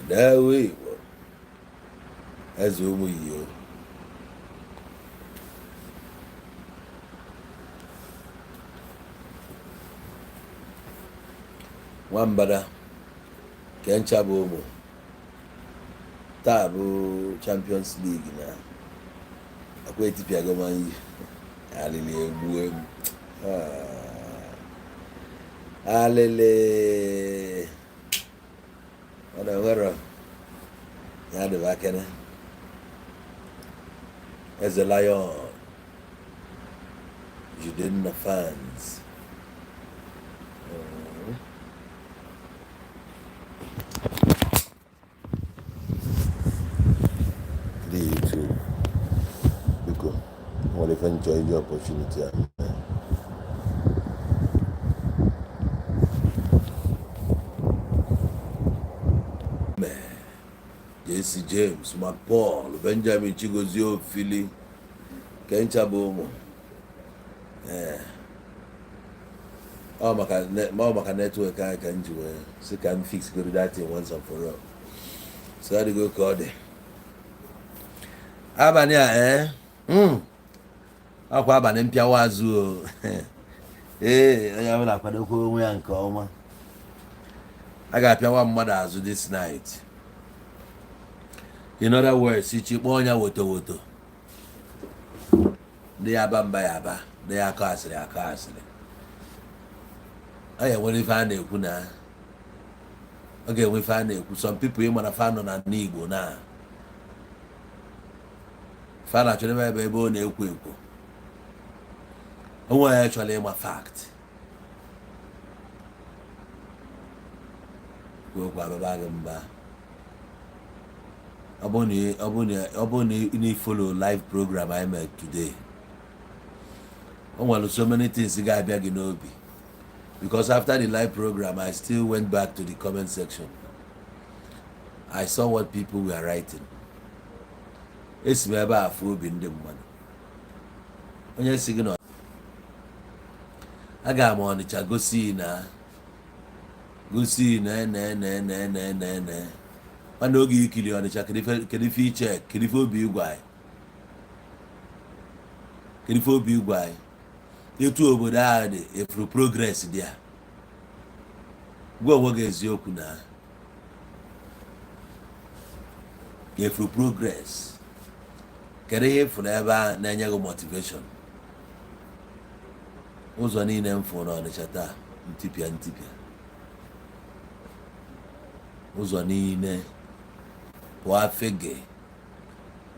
Ndewo Igbo, eze ụmụ iyo. Nwambada kencha bụ ụmụ. Taa bụ Champions League na akwa etipịago Man U. Alịlị egbue m. Ah. Alịlị ọ na-enwero ya dịba akene eze lion Jidenna fans. Ndị YouTube, biko, nwere ife nchọ iji opportunity a mee. JC James, Mark Paul, Benjamin Chigozie Ofili kencha bụ ụmụ. Ee, ọ maka network anyị ka m ji wee sị ka m fix goro that thing once and for all. So adịgo ka ọ dị abalị a. Ee, ọkwa abalị mpịawa azụ o. Ee, onye ọbụla kwadokwa onwe ya nke ọma. A ga-apịawa mmadụ azụ this night. In other words, ichi kpọọ ya woto woto, ndị ya aba mba ya aba, ndị ya akọ asịrị akọ asịrị. Ọ ya enwere ife a na-ekwu na ọ ga-enwe ife a na-ekwu. Some people ị mara fa nọ na Igbo na fa na-achọrọ ebe ebe ebe ọ na-ekwo ekwo. Onwe ya chọrọ ịma fact kwuo okwu ababa gị mba. Ọ bụrụ na ị follow live program I made today, o nwere so many things ga-abịa gị n'obi, because after the live program, I still went back to the comment section. I saw what people were writing. Esi m ebe a afụ obi ndị mmadụ. Onye si gị na aga m Ọnịcha gosi na gosi na ene ene ene ene ene ene mana oge ikiri Ọnịcha, kedu ife iche? Kedu ife obi igwe anyị? Kedu ife obi igwe anyị? Etu obodo ahụ dị, efuru progress dị ya. Gwa onwe gị eziokwu na efuru progress. Kedu ihe ịfụrụ ebe a na-enye gị motivation? Ụzọ niile m fụrụ n'Ọnịcha taa, ntipịa ntipịa. Ụzọ niile pụọ Fege,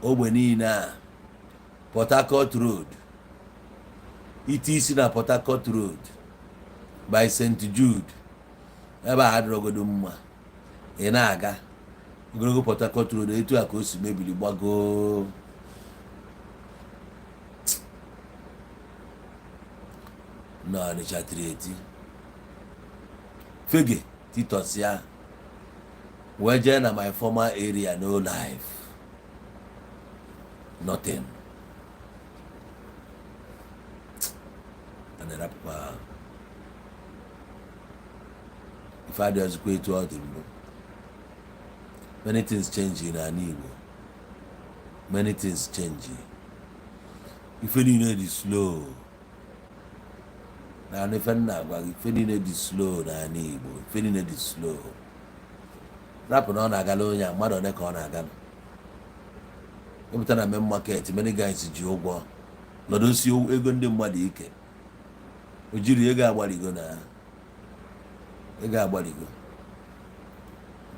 ogbe niile a, Port Harcourt Road, ite isi na Port Harcourt Road by St Jude, ebe a adịrọgodo mma. Ị na-aga ogologo Port Harcourt Road, etu a ka o si mebiri gbagoo. Na Ọnịcha tiri eti. Fege titọsịa wee jee na my former area, no life, nothing. A na-erapụkwa ife adịghịzikwa etu ọ dị mbụ. Many things change n'ala Igbo, many things change. Ife niile dị slow na ife nna agwa gị. Ife niile dị slow n'ala Igbo, ife niile dị slow. Rapụ na ọ na-agala onye a, mmadụ one ka ọ na-aga. Ịpụta na main market, many guys ji ụgwọ nọdosi ego ndị mmadụ ike. O jiri ego agbaligo na ego agbaligo.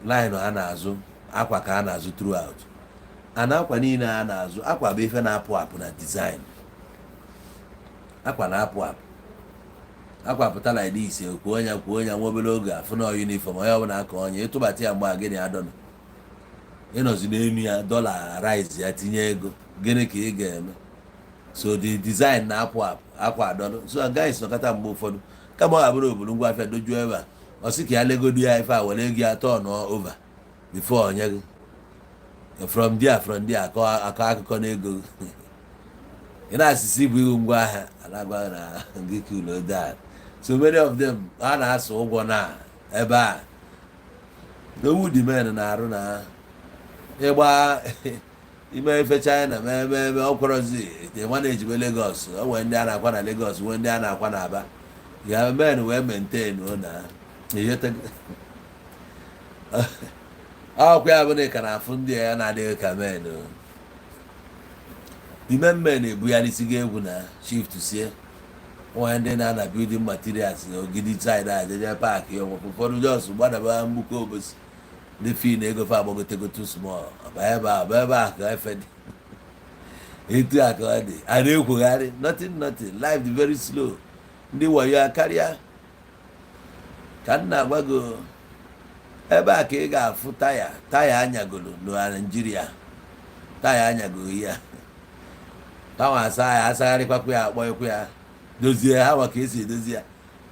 Line a na-azụ akwa ka a na-azụ throughout ana. Akwa niile a na-azụ, akwa bụ ife na-apụ apụ na design. Akwa na-apụ apụ. Akwa pụta like this, kwuo ya, kwuo ya nwa obere oge, afụ na uniform onye ọbụla aka onye ịtụbata ya. Mgbe a gịnị adọnọ ịnọzi n'elu ya, dollar rise ya, tinye ego, gịnị ka ị ga-eme? So the design na-apụ apụ, akwa adọnọ. So guys nọkọta mgbe ụfọdụ, kama ọ ga-abụrụ obodo ngwa afịa dojuo ebe a, ọ sị ka ya legodo ya ife a, were ego ya turn over before onye gị. From there akọ akọ akụkọ n'ego. Ị na-asịsị bụ ihu ngwa ahịa anagwa na gị cool down. So many of them, ha na-asụ ụgwọ na ebe a. Owu dị men na-arụ na ịgba ime ife China mee mee mee, ọ kwọrọzi nwa na-ejibe Lagos. O nwere ndị a na-akwa na Lagos, nwee ndị a na-akwa na Aba ya. Men wee maintain o na ihe ọkwa ya bụ na ị ka na-afụ ndị ya na-adịghị ka men o. The main men ebugharịsigo egwu na shift sie nwa ndị na-ana building materials na Ogidi side a, jeje park ya. Ụfọdụ just gbadaba mgbuko obosi, ndị fi na ego fa agbagotego too small, ọba ebe a, ọba ebe a ka efe dị. Etu a ka ọ dị, a na-ekwugharị nothing, nothing. Life dị very slow. Ndị wayo karịa ka m na-agwa gị. Ebe a ka ị ga-afụ taya, taya anyagolo na Naijiria, taya anyagolo ya, tawa asa ya, asagharịkwakwa ya, akpọ ya, dozie ha maka esi edozi ya,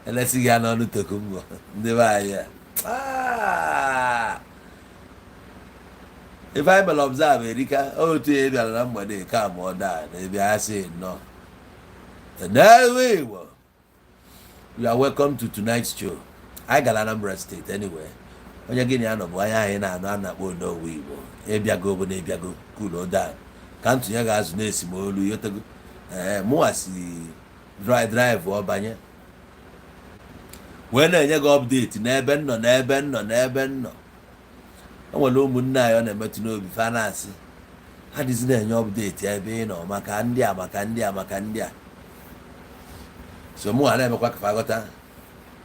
elesi gị ya n'ọnụ tokumbo. Ndị be anyị a. Ah! Ife anyị mere observe erika. Otu ya bịara na mgbede ka ma ọ daa na ebe a sị nnọọ n'ewe Igbo, you are welcome to tonight's show. Anyị gara Anambra State. Anyway, onye gịnị ya nọ bụ anya anyị na-anụ a na-akpọ Onowu Igbo. Ịbịago bụ na ịbịago, cool down ka ntụnye ga-azụ na-esi m olu yotego. Ee, mụnwa si drive ọ banye wee na-enye gị update n'ebe m nọ, n'ebe m nọ, n'ebe m nọ. O nwere ụmụnne anyị ọ na-emetụ n'obi, fa na-asị ha dịzi na-enye update ebe ị nọ maka ndị a, maka ndị a, maka ndị a. So mụnwa na-emekwa ka fa ghọta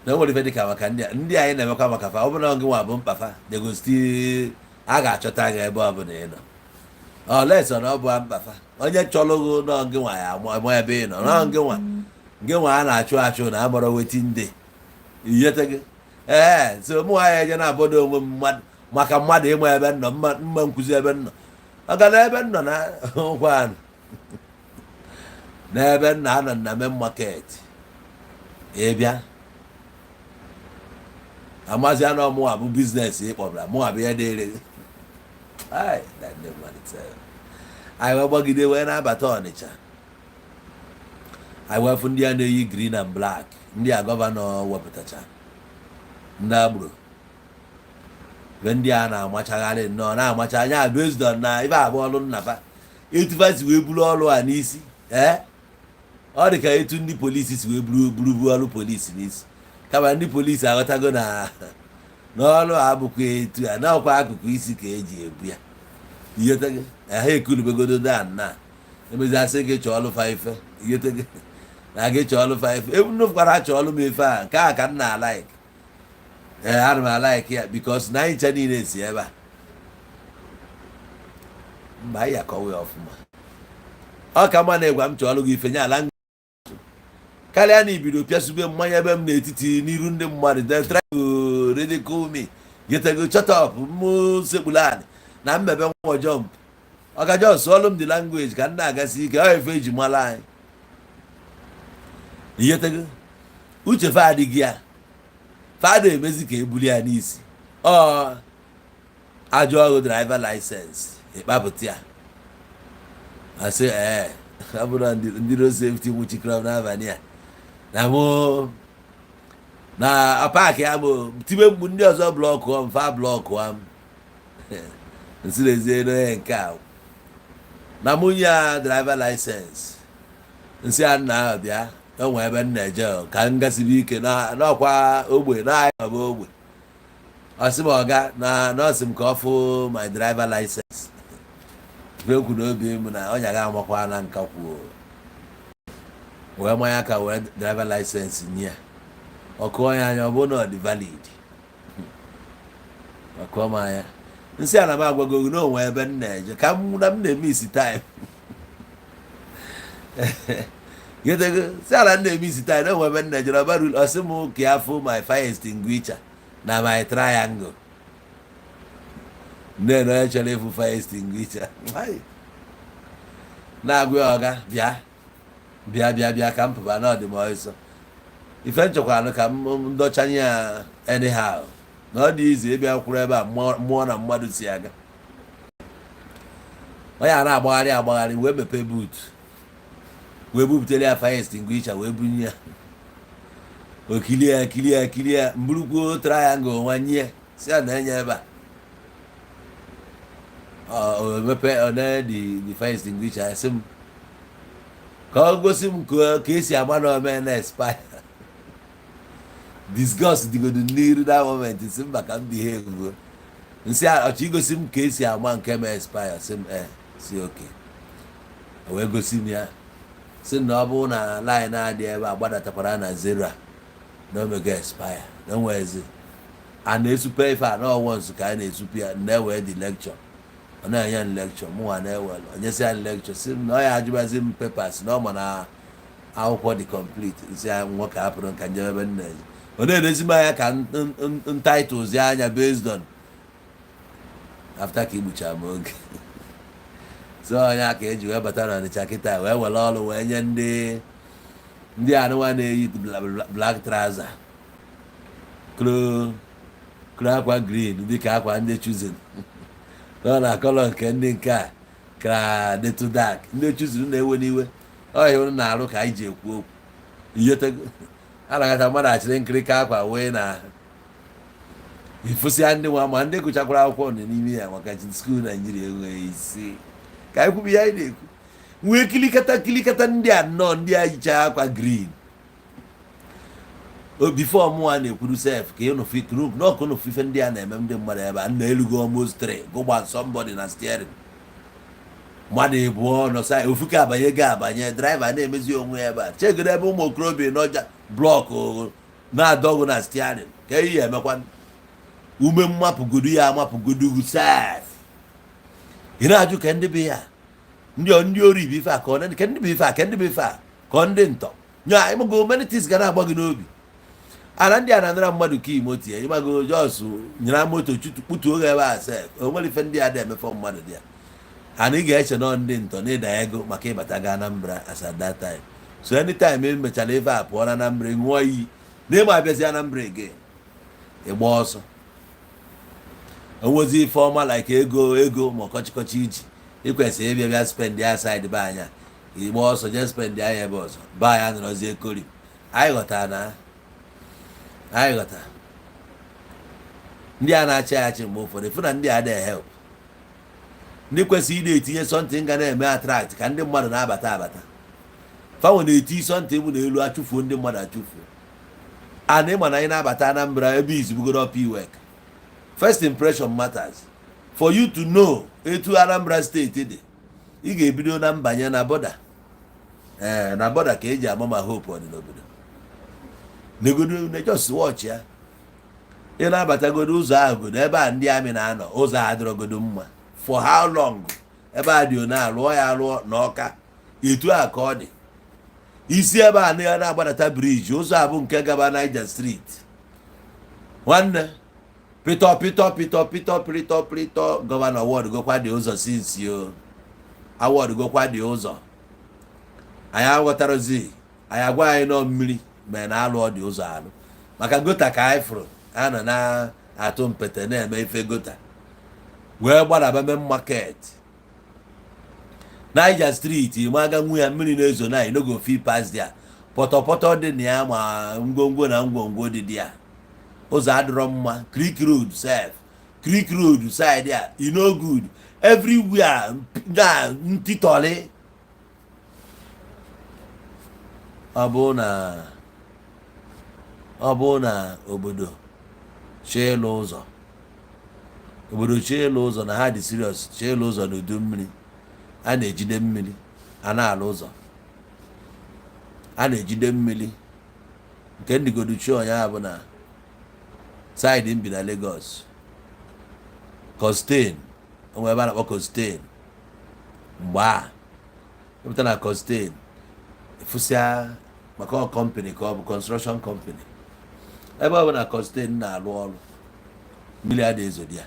na o nwere ife dịka maka ndị a, ndị anyị na-emekwa maka fa. Ọ bụrụ na gị nwa bụ mkpa fa, they go still a ga-achọta gị ebe ọbụla ị nọ, olesọ na ọ bụ mkpa fa. Onye chọrọ gị nọ gị nwa ya ama ebe ị nọ, nọ gị nwa, gị nwa a na-achụ achụ na amara wetin dị iyete gị. Ee, so mụ ya eje na-abọdo onwe m mmadụ maka mmadụ ịma ebe m nọ, mma mma nkụzi ebe m nọ, ọ ga na ebe m nọ na nkwanụ n'ebe m na-anọ na main market. Ịbịa amazi anọ mụnwa bụ business ịkpọbara mụnwa bụ ihe dịrị gị. Ai, na ndị mmadụ tere. Anyị wee gbagide wee na-abata Ọnịcha, anyị wee fụ ndị a na-eyi green and black, ndị a governor wepụtacha, ndị agbero be, ndị a na-amachagharị nnọọ, na-amacha anya based on na ife abụ ọlụ nnafa, etu fa si wee buru ọlụ a n'isi. Ee, ọ dị ka etu ndị polisi si wee buru ọlụ polisi n'isi, kama ndị polisi aghọtago na n'ọlụ a bụkwa etu a n'ọkwa akụkụ isi ka eji ebu ya. Iyetego ha ekulubegodo dan na emezi asị gị chọọ ọlụ fa ife. Iyetego na gị chọọ ọlụ fa ife ebunukwara, chọọ ọlụ m ife a, nke a ka m na-alike. Ee, ana m alike ya because na anyị ncha niile si ebe a mgbe anyị akọwa ya ọfụma. Ọ ka mma na ịgwa m chọọ ọlụ gị ife nye ala karịa na ibido pịasube mmanya ebe m n'etiti n'iru ndị mmadụ. They try to ridicule me, getego shut up, mụ sekpulu anị na mmebe nwa jump. Ọ ga just sụọlụ m the language ka m na-agasi ike. Ọ ife eji mara anyị, ihetego uche fa adịghị ya, fa emezi ka ebuli ya n'isi. Ọ ajọ ọrụ driver license ịkpapụta ya, asị ee, ọ bụrụ ndị road safety nwụchikọrọ m n'abalị a na mụ na park ya, bụ tibe mkpu, ndị ọzọ block m, fa block m, nsị n'onye nke a na mụ nye ya driver license, nsị a nna ahụ bịa enwe ebe m na-eje ka m gasibe ike n'ọkwa ogbe na ahịa bụ ogbe. Ọ sị m ọga na nọọsụ m ka ọ fụ my driver license. Ekwu n'obi m na ọnya ga amakwa na nka kwuo wee manya ka wee driver license nye ya. Ọ kụọ ya anya, ọ bụrụ na ọ dị valid, ọ kụọ m anya, nsị a na m agwago gị na onwe ebe m na-eje ka m na m na-eme isi time getego si ala m na-eme isi time na onwe ebe m na-eje na ọbara. Ọ sị m ka ya fụ my fire extinguisher na my triangle. Nne na onye chọrọ ịfụ fire extinguisher na-agwa ya, ọga bịa, bịa, bịa, bịa ka m pụba na ọ dị m ọsọ. Ife nchọkwanụ ka m ndọchanye ya anyhow na ọ dị izu ịbịa kwụrụ ebe a mmụọ na mmadụ si aga. Onye a na-agbagharị agbagharị wee mepee boot wee buputere ya fire extinguisher wee bunye ya, o kilie ya, kilie ya, kilie ya, mburukwuo triangle nwanye si ya na-enye ebe a. Ọ mepe ọ na the fire extinguisher, sị m ka ọ gosi m ka esi agba na ome na expire. Disgust dịgodo n'iru that moment. Si mba, ka m behave. Nsị ọchọ igosi m ka esi ama nke ma expire. Sị m e si oke o wee gosi m ya, si na ọ bụrụ na line adị ebe a gbadatakwara na zero a, na omego expire, na onwezi a na-esupe ife a na once ka a na-esupe ya. Na-ewe dị lecture, ọ na-enye m lecture, mụnwa na-ewere onyesi ya lecture, si m na ọ ya ajụbazi m papers, na ọ ma na akwụkwọ dị complete. Nsị ya nwoke hapụrụ nka njem ebe m na-eje. Ọ na-edezi m anya ka ntitles ya anya based on after ka igbucha m oge. So onye aka eji wee bata n'Ọnịcha kịta wee were ọrụ wee nye ndị anụnwa na-eyi black trouser, kro kro akwa green, dịka akwa ndị Chosen nọ na colour nke ndị nke a ka dịtụ dark. Ndị Chosen na-ewe n'iwe ọhịa unu na-arụ ka anyị ji ekwu okwu iyotego anagata mmadụ achịrị nkirika akwa wee na ifụsịa ndị nwa ma ndị gụchakwara akwụkwọ nọ n'ime ya, maka school Naijiria enweghị isi ka anyị kwubu ihe anyị na-ekwu. Nwee kilikata kilikata ndị a nnọọ, ndị a yicha akwa green o before mụnwa na-ekwuru sef ka ịnụ n'ọkụ nụ ife ndị a na-eme ndị mmadụ ebe a nna elugo almost 3 gụgba somebody na steering, mmadụ ịbụọ nọ sa ofu ka abanye ga abanye, driver na-emezi onwe ya ebe a chegodo ebe ụmụ okorobịa n'ọja block na-adọgụ na steering ka ihe emekwa ume mmapụgodu ya amapụgodu sef. Ị na-ajụ ka ndị be ya, ndị ori bụ ife a, ka ọ ka ndị bụ ife a, ka ndị bụ ife a, ka ọ ndị ntọ nya. Ịmago many things ga na-agba gị n'obi ana ndị a na-anara mmadụ ka moto ya. Ịmago jos nyere moto chutu kputuo gị ebe a sef. O nwere ife ndị a na-emefọ mmadụ dị ya ana ị ga-eche nọ ndị ntọ na ịda ego maka ịbata ga Anambra as at that time. So anytime ị mechara ife a pụọ na Anambra, ị ṅụọ iyi na ịma abịazi Anambra again, ịgba ọsọ. Onwezi ife ọma like ego ego ma ọkọchịkọchị iji ikwesịrị ịbịa bịa spend ya side be anya, igba ọsọ jee spend anya ebe ọzọ be anya nọrọzie ekori. Anyị ghọtara na anyị ghọtara ndị a na-achị achị mgbe ụfọdụ fụ na ndị a adịghị help ndị kwesịrị ị na-etinye something ga na-eme attract ka ndị mmadụ na-abata abata. Fanwe na-eti something bụ na elu achụfuo ndị mmadụ achụfuo a na ịma na anyị na-abata Anambra ebe izibugoro ọpa iwek. First impression matters. For you to know etu Anambra Steeti dị, ị ga-ebido na mbanye na border. Ee, na border ka eji ama ma hope ọ dị n'obodo. Negodo na just watch ya. Ị na-abatagodo ụzọ ahụ godo ebe a ndị amị na-anọ, ụzọ a adịrọgodo mma. For how long ebe a dị one alụọ ya alụọ n'Ọka etu a ka ọ dị isi ebe a na-agbadata bridge, ụzọ a bụ nke gaba Niger Street. Nwanne, pịtọ pịtọ pịtọ pịtọ pịtọ pịtọ. Governor award gokwa dị ụzọ since o award gokwa dị ụzọ. Anyị aghọtarozi, anyị agwa anyị nọ mmiri mere na alụ ọ dị ụzọ alụ maka gutter ka anyị fụrụ a nọ na-atụ mpete na-eme ife gutter wee gbadaba main market, Niger Street. Ma aga nwu ya mmiri na-ezo na no go fit pass there. Pọtọpọtọ dị na ya, ma ngwongwo na ngwongwo dị dị ya. Ụzọ adịrọ mma. Creek Road sef, Creek Road side a e no good. Everywhere na ntịtọlị. Ọ bụ na obodo chọọ ịlụ ụzọ, obodo chọọ ịlụ ụzọ na ha dị serious, chọọ ịlụ ụzọ n'udu mmiri, a na-ejide mmiri a na-alụ ụzọ, a na-ejide mmiri nke ndigodu chi ọnya bụ na side m bi na Lagos, Costain, onwe ebe a na-akpọ Costain. Mgbe a epụta na Costain efusịa maka ọ company ka ọ bụ construction company. Ebe ọ bụ na Costain na-alụ ọrụ, mmiri adị ezo dị ya.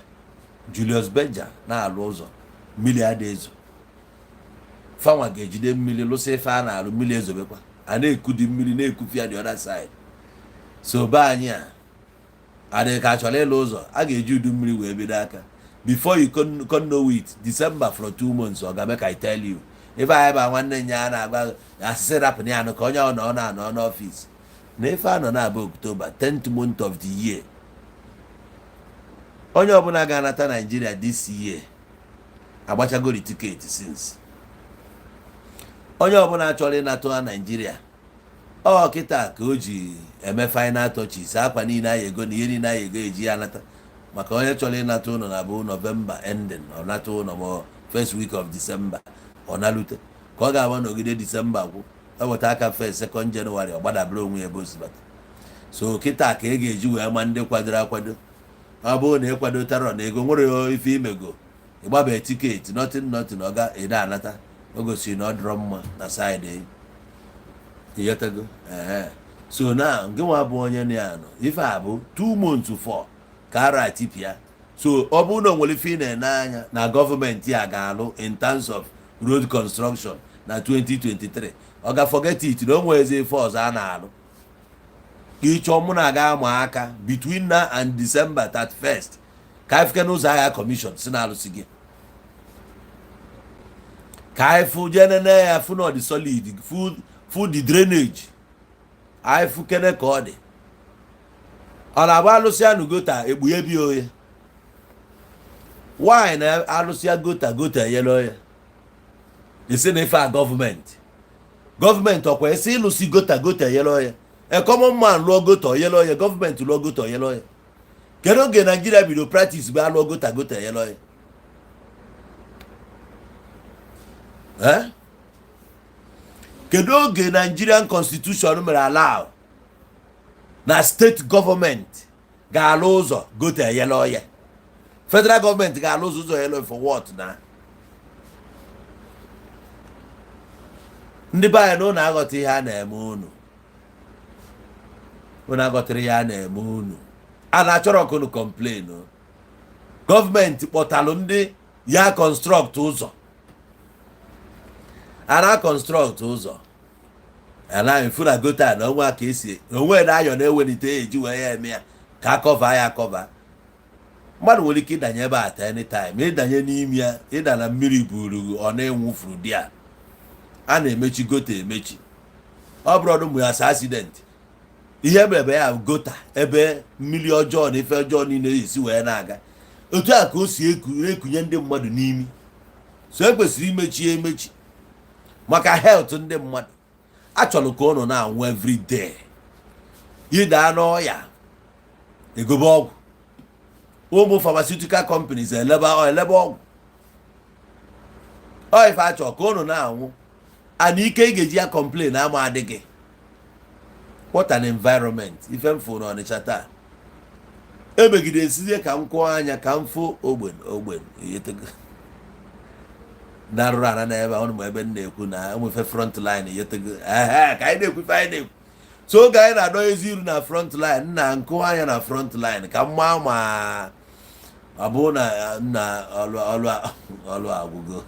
Julius Berger na-alụ ụzọ, mmiri adị ezo. Fanwa ga-ejide mmiri lụsị ife a na-alụ, mmiri ezobekwa, a na-ekudi mmiri na-ekufi ya the other side. So be anyị a adịghị ka achọrọ ịlụ ụzọ a ga-eji udu mmiri wee bido aka. Before you can know it, December for 2 months ọ ga-eme ka I tell you ife anyị ba nwanne nya a na-agba asịsị rapụ ya anụ ka onye ọ nọ na-anọ n'ọfịs na ife anọ na-abụ October, 10th month of the year. Onye ọbụla ga-anata Nigeria this year. Agbachagori ticket since. Onye ọbụla chọrọ ịnatụ ha Naijiria, ọ kịta ka o ji eme final touches. Akwa niile anyị ego na ihe niile anyị ego eji ya anata, maka onye chọrọ ịnata ụlọ na bụ November ending ọ nata ụlọ, ma first week of December ọ nalute, ka ọ ga-agba n'ogide December gwụ, eweta aka first, second January, ọ gbadabere onwe ya ebe o si bata. So kịta ka ị ga-eji wee ma ndị kwadoro akwado. Ọ bụrụ na ịkwado tarọ na ego nwere ife imego, ịgbabe ticket, nothing nothing, ọ ga ede anata. O gosiri na ọ dịrọ mma na side ịghọtago. Ehe, so na nke nwa bụ onye na ya nọ ife a bụ 2 months for ka ara atipịa. So ọ bụrụ na o nwere ife ị na-ene anya na gọọmenti a ga-alụ in terms of road construction na 2023, ọ ga forget it, na o nwezi ife ọzọ a na-alụ. Ịchọ mụ na aga ama aka between now and December 31st, ka anyị fike n'ụzọ agha commission si na-alụsị gị, ka anyị fụ jee nene ya, fụ na ọ dị solid, fụ the drainage, anyị fụ kene ka ọ dị. Ọ na-agba alụsịa nu gutter ekpughe bi oye nwaanyị na alụsịa gutter, gutter enyela oye. Esi na ife a gọọmenti ọkwa esi ịlụsi gutter, gutter enyela oye. A common man lụọ gutter, oyele oye. Gọọmenti lụọ gutter, oyele oye. Kedu oge Naijiria bido practice bụ alụọ gutter, gutter enyela oye? Eh? Kedu oge Nigerian constitution mere allow na steeti gọọmenti ga-alụ ụzọ, gutter enyela oye, federal gọọmenti ga-alụ ụzọ, ụzọ enyela? For what? Na ndị be anyị na ụnụ aghọta ihe a na-eme unu, unu aghọtara ihe a na-eme unu. A na-achọrọ ka unu complain. Gọọmenti kpọtalụ ndị ya construct ụzọ, a na construct ụzọ, a na-efu na gutter na onwe ka esi onwe na-ayọ na-ewelite eji wee ya eme ya ka a cover ya cover. Mmadụ nwere ike ịdanye ebe a at any time, ịdanye n'ime ya, ịda na mmiri buru ọ na-enwufuru di ya. A na-emechi gutter emechi, ọ bụrụ ọdụ mụ ya sa accident. Ihe mere ya bụ gutter ebe mmiri ọjọọ na ife ọjọọ niile esi wee na-aga, otu a ka o si ekunye ndị mmadụ n'imi. So ekwesịrị imechi ya emechi maka health ndị mmadụ. Achọrọ ka ụnụ na-anwụ every day, ịda n'ọya, egobe ọgwụ, ụmụ pharmaceutical companies elebe elebe ọgwụ. Ọ ife achọ ka ụnụ na-anwụ ana ike ị ga-eji ya complain ama adịghị. What an environment! Ife m fụ n'Ọnịcha taa emegide esizie ka m kụọ anya ka m fụ ogben ogben na-arụrụ ana na ebe ahụ, ma ebe m na-ekwu na enwefe front line yetego. Ehe, ka anyị na-ekwu ife anyị na-ekwu. So oge anyị na-adọ ezi iru na front line na nkụ anya na front line ka mma, ma ọ bụrụ na nna ọlụ ọlụ ọlụ agwụgo,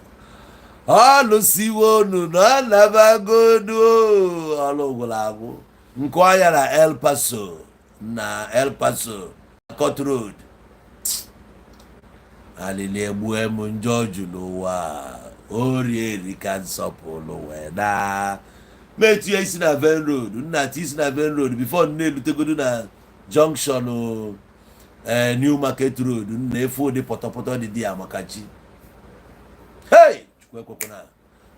ọlụsiwo unu na ọ nabagodu, ọlụ gwụrụ agwụ. Nkụ anya na El Paso, na El Paso Court Road, alili egbue m. Njọ juru ụwa, ori erika, nsọpụrụ wee na metinye isi na Venn Road, nna ti isi na Venn Road before nna elutegodu na junction New Market Road, nna efu ụdị pọtọpọtọ dị dị ya maka chi. Hey, Chukwu ekwekwana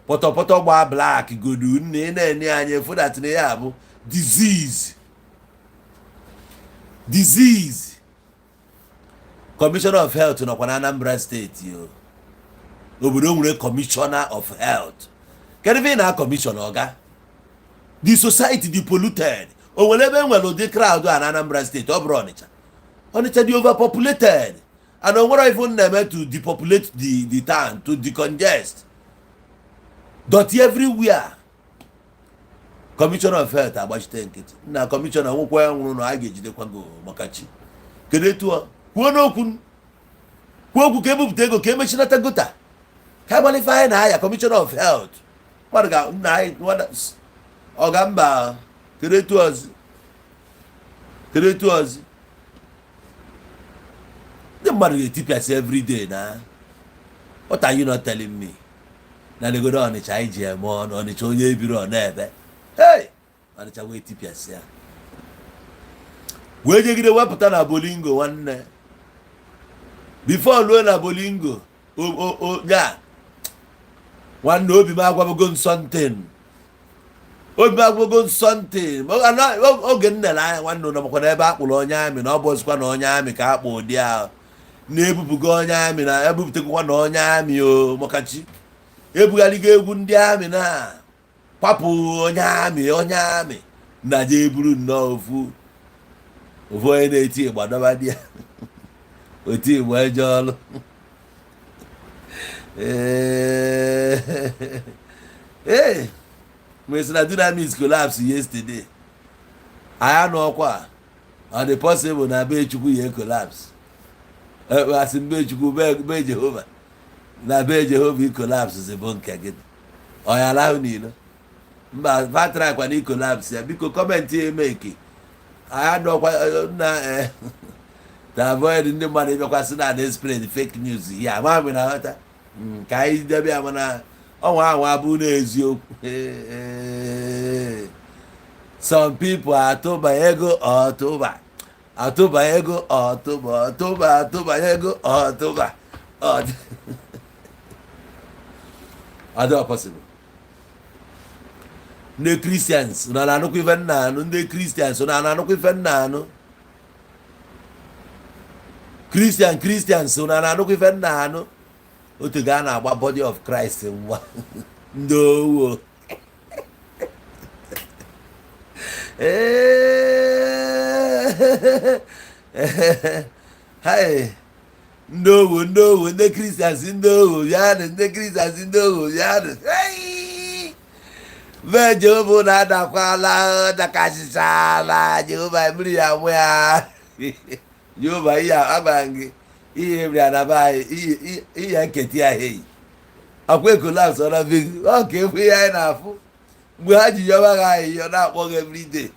pọtọpọtọ gbaa black godu. Nna, ị na-enye anya efu that na ya bụ disease, disease. Commissioner of health nọkwa na Anambra Steeti o. Obodo nwere commissioner of health, kedu ebe ị na commission ọga? The society dị polluted. O nwere ebe enwere ụdị crowd a na Anambra Steeti? Ọ bụrụ Ọnịcha, Ọnịcha dị overpopulated, and o nwere ife na-eme to depopulate the town, to decongest. Dirty everywhere. Commissioner of health agbachite nkịtị. Nna, commissioner nwekwa ya nwụrụ na a ga-ejidekwa gị maka chi. Kedu etu ọ kwuo n'okwu, kwuo okwu ka ebupụta ego ka emechinata gutter, ka agbala ife anyị na-aya? Commissioner of health, mmadụ ga nna anyị ọga mba. Kedu etu ọzọ? Kedu etu ọzọ ndị mmadụ ga-etipịasị everyday na? What are you not telling me? Na legodo Ọnịcha anyị ji eme ọnụ. Ọnịcha onye ebiri ọ na-ebe. Hey, Ọnịcha wee tipịasị ya, wee jegide wepụta na Bolingo. Nwanne, before luo na Bolingo. Ya nwanne, obi m agwabago m something, obi m agwago m something. Oge m nere anya, nwanne, ụlọ makwa na ebe a kpụrụ onye amị na ọ bụ ọzọkwa na onye amị ka a kpụ ụdị ahụ na-ebupụgo onye amị na ebupụtakwa na onye amị o makachi ebugharịgo egwu ndị amị na kwapụ onye amị, onye amị na je eburu nnọọ ofu ofu onye na-eti ịgba dọba di ya oti ịgba eje ọlụ. Ee, mgbe sị na Dunamis collapse yesterday, anyị anụ ọkwa ọ dị possible na be Chukwu ya collapse. Asị be Chukwu, be Jehova, na be Jehova i collapse zi bụ nke gị ọ ya alahụ n'ilo mba vatra kwa na i collapse ya. Biko, comment ya emeki anyị anọkwa na to avoid ndị mmadụ ịbịakwasị na na spread fake news ya ama m na ghọta. Ka anyị debe ya, mana ọnwa ahụ abụ n'eziokwu. Some people atụba ego, ọtụba atụba ego, ọtụba ọtụba atụba ego, ọtụba ọ dị possible. Ndị Christians na na-anụkwa ife nna anụ, ndị Christians na na-anụkwa ife nna anụ, Christian, Christians na na-anụkwa ife nna anụ. Otu ga a na-agba body of Christ mgba, ndị owo. Hai, ndị owo, ndị owo, ndị Christians, ndị owo bịanụ, ndị Christians, ndị owo bịanụ. Hey! Mee Jehova na-adakwala dakasịchala Jehova mmiri ya mụ ya. Jehova, ihe agwara m gị, ihe ebiri na be anyị, ihe nketa ya heyi akwa e collapse ọ na be gị. Ọ ka efu ihe anyị na-afụ mgbe ha ji yọba gị ahịhịa na-akpọ gị everyday,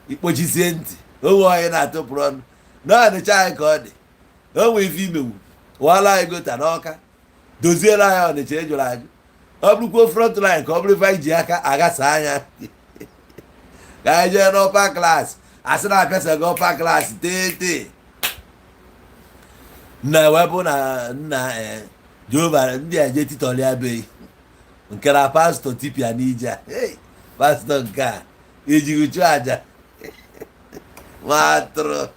ikpochisie ntị onwe onye na-atụpụrụ ọnụ na ọnịcha anyị ka ọ dị onwe ife imenwu wala anyị gota n'Ọka, doziere anyị Ọnịcha ejụrụ ajụ. Ọ bụrụkwuo front line ka ọ bụrụ ife anyị ji aka aghasa anya ka anyị jee n' upper class, asị na apịasago upper class tete na wepụ na nna Jehova ndị a je titọlia be nke na pastọ tipịa n'ije a. Hey, pastọ nke a ejighị chụọ aja nwa atụrụ,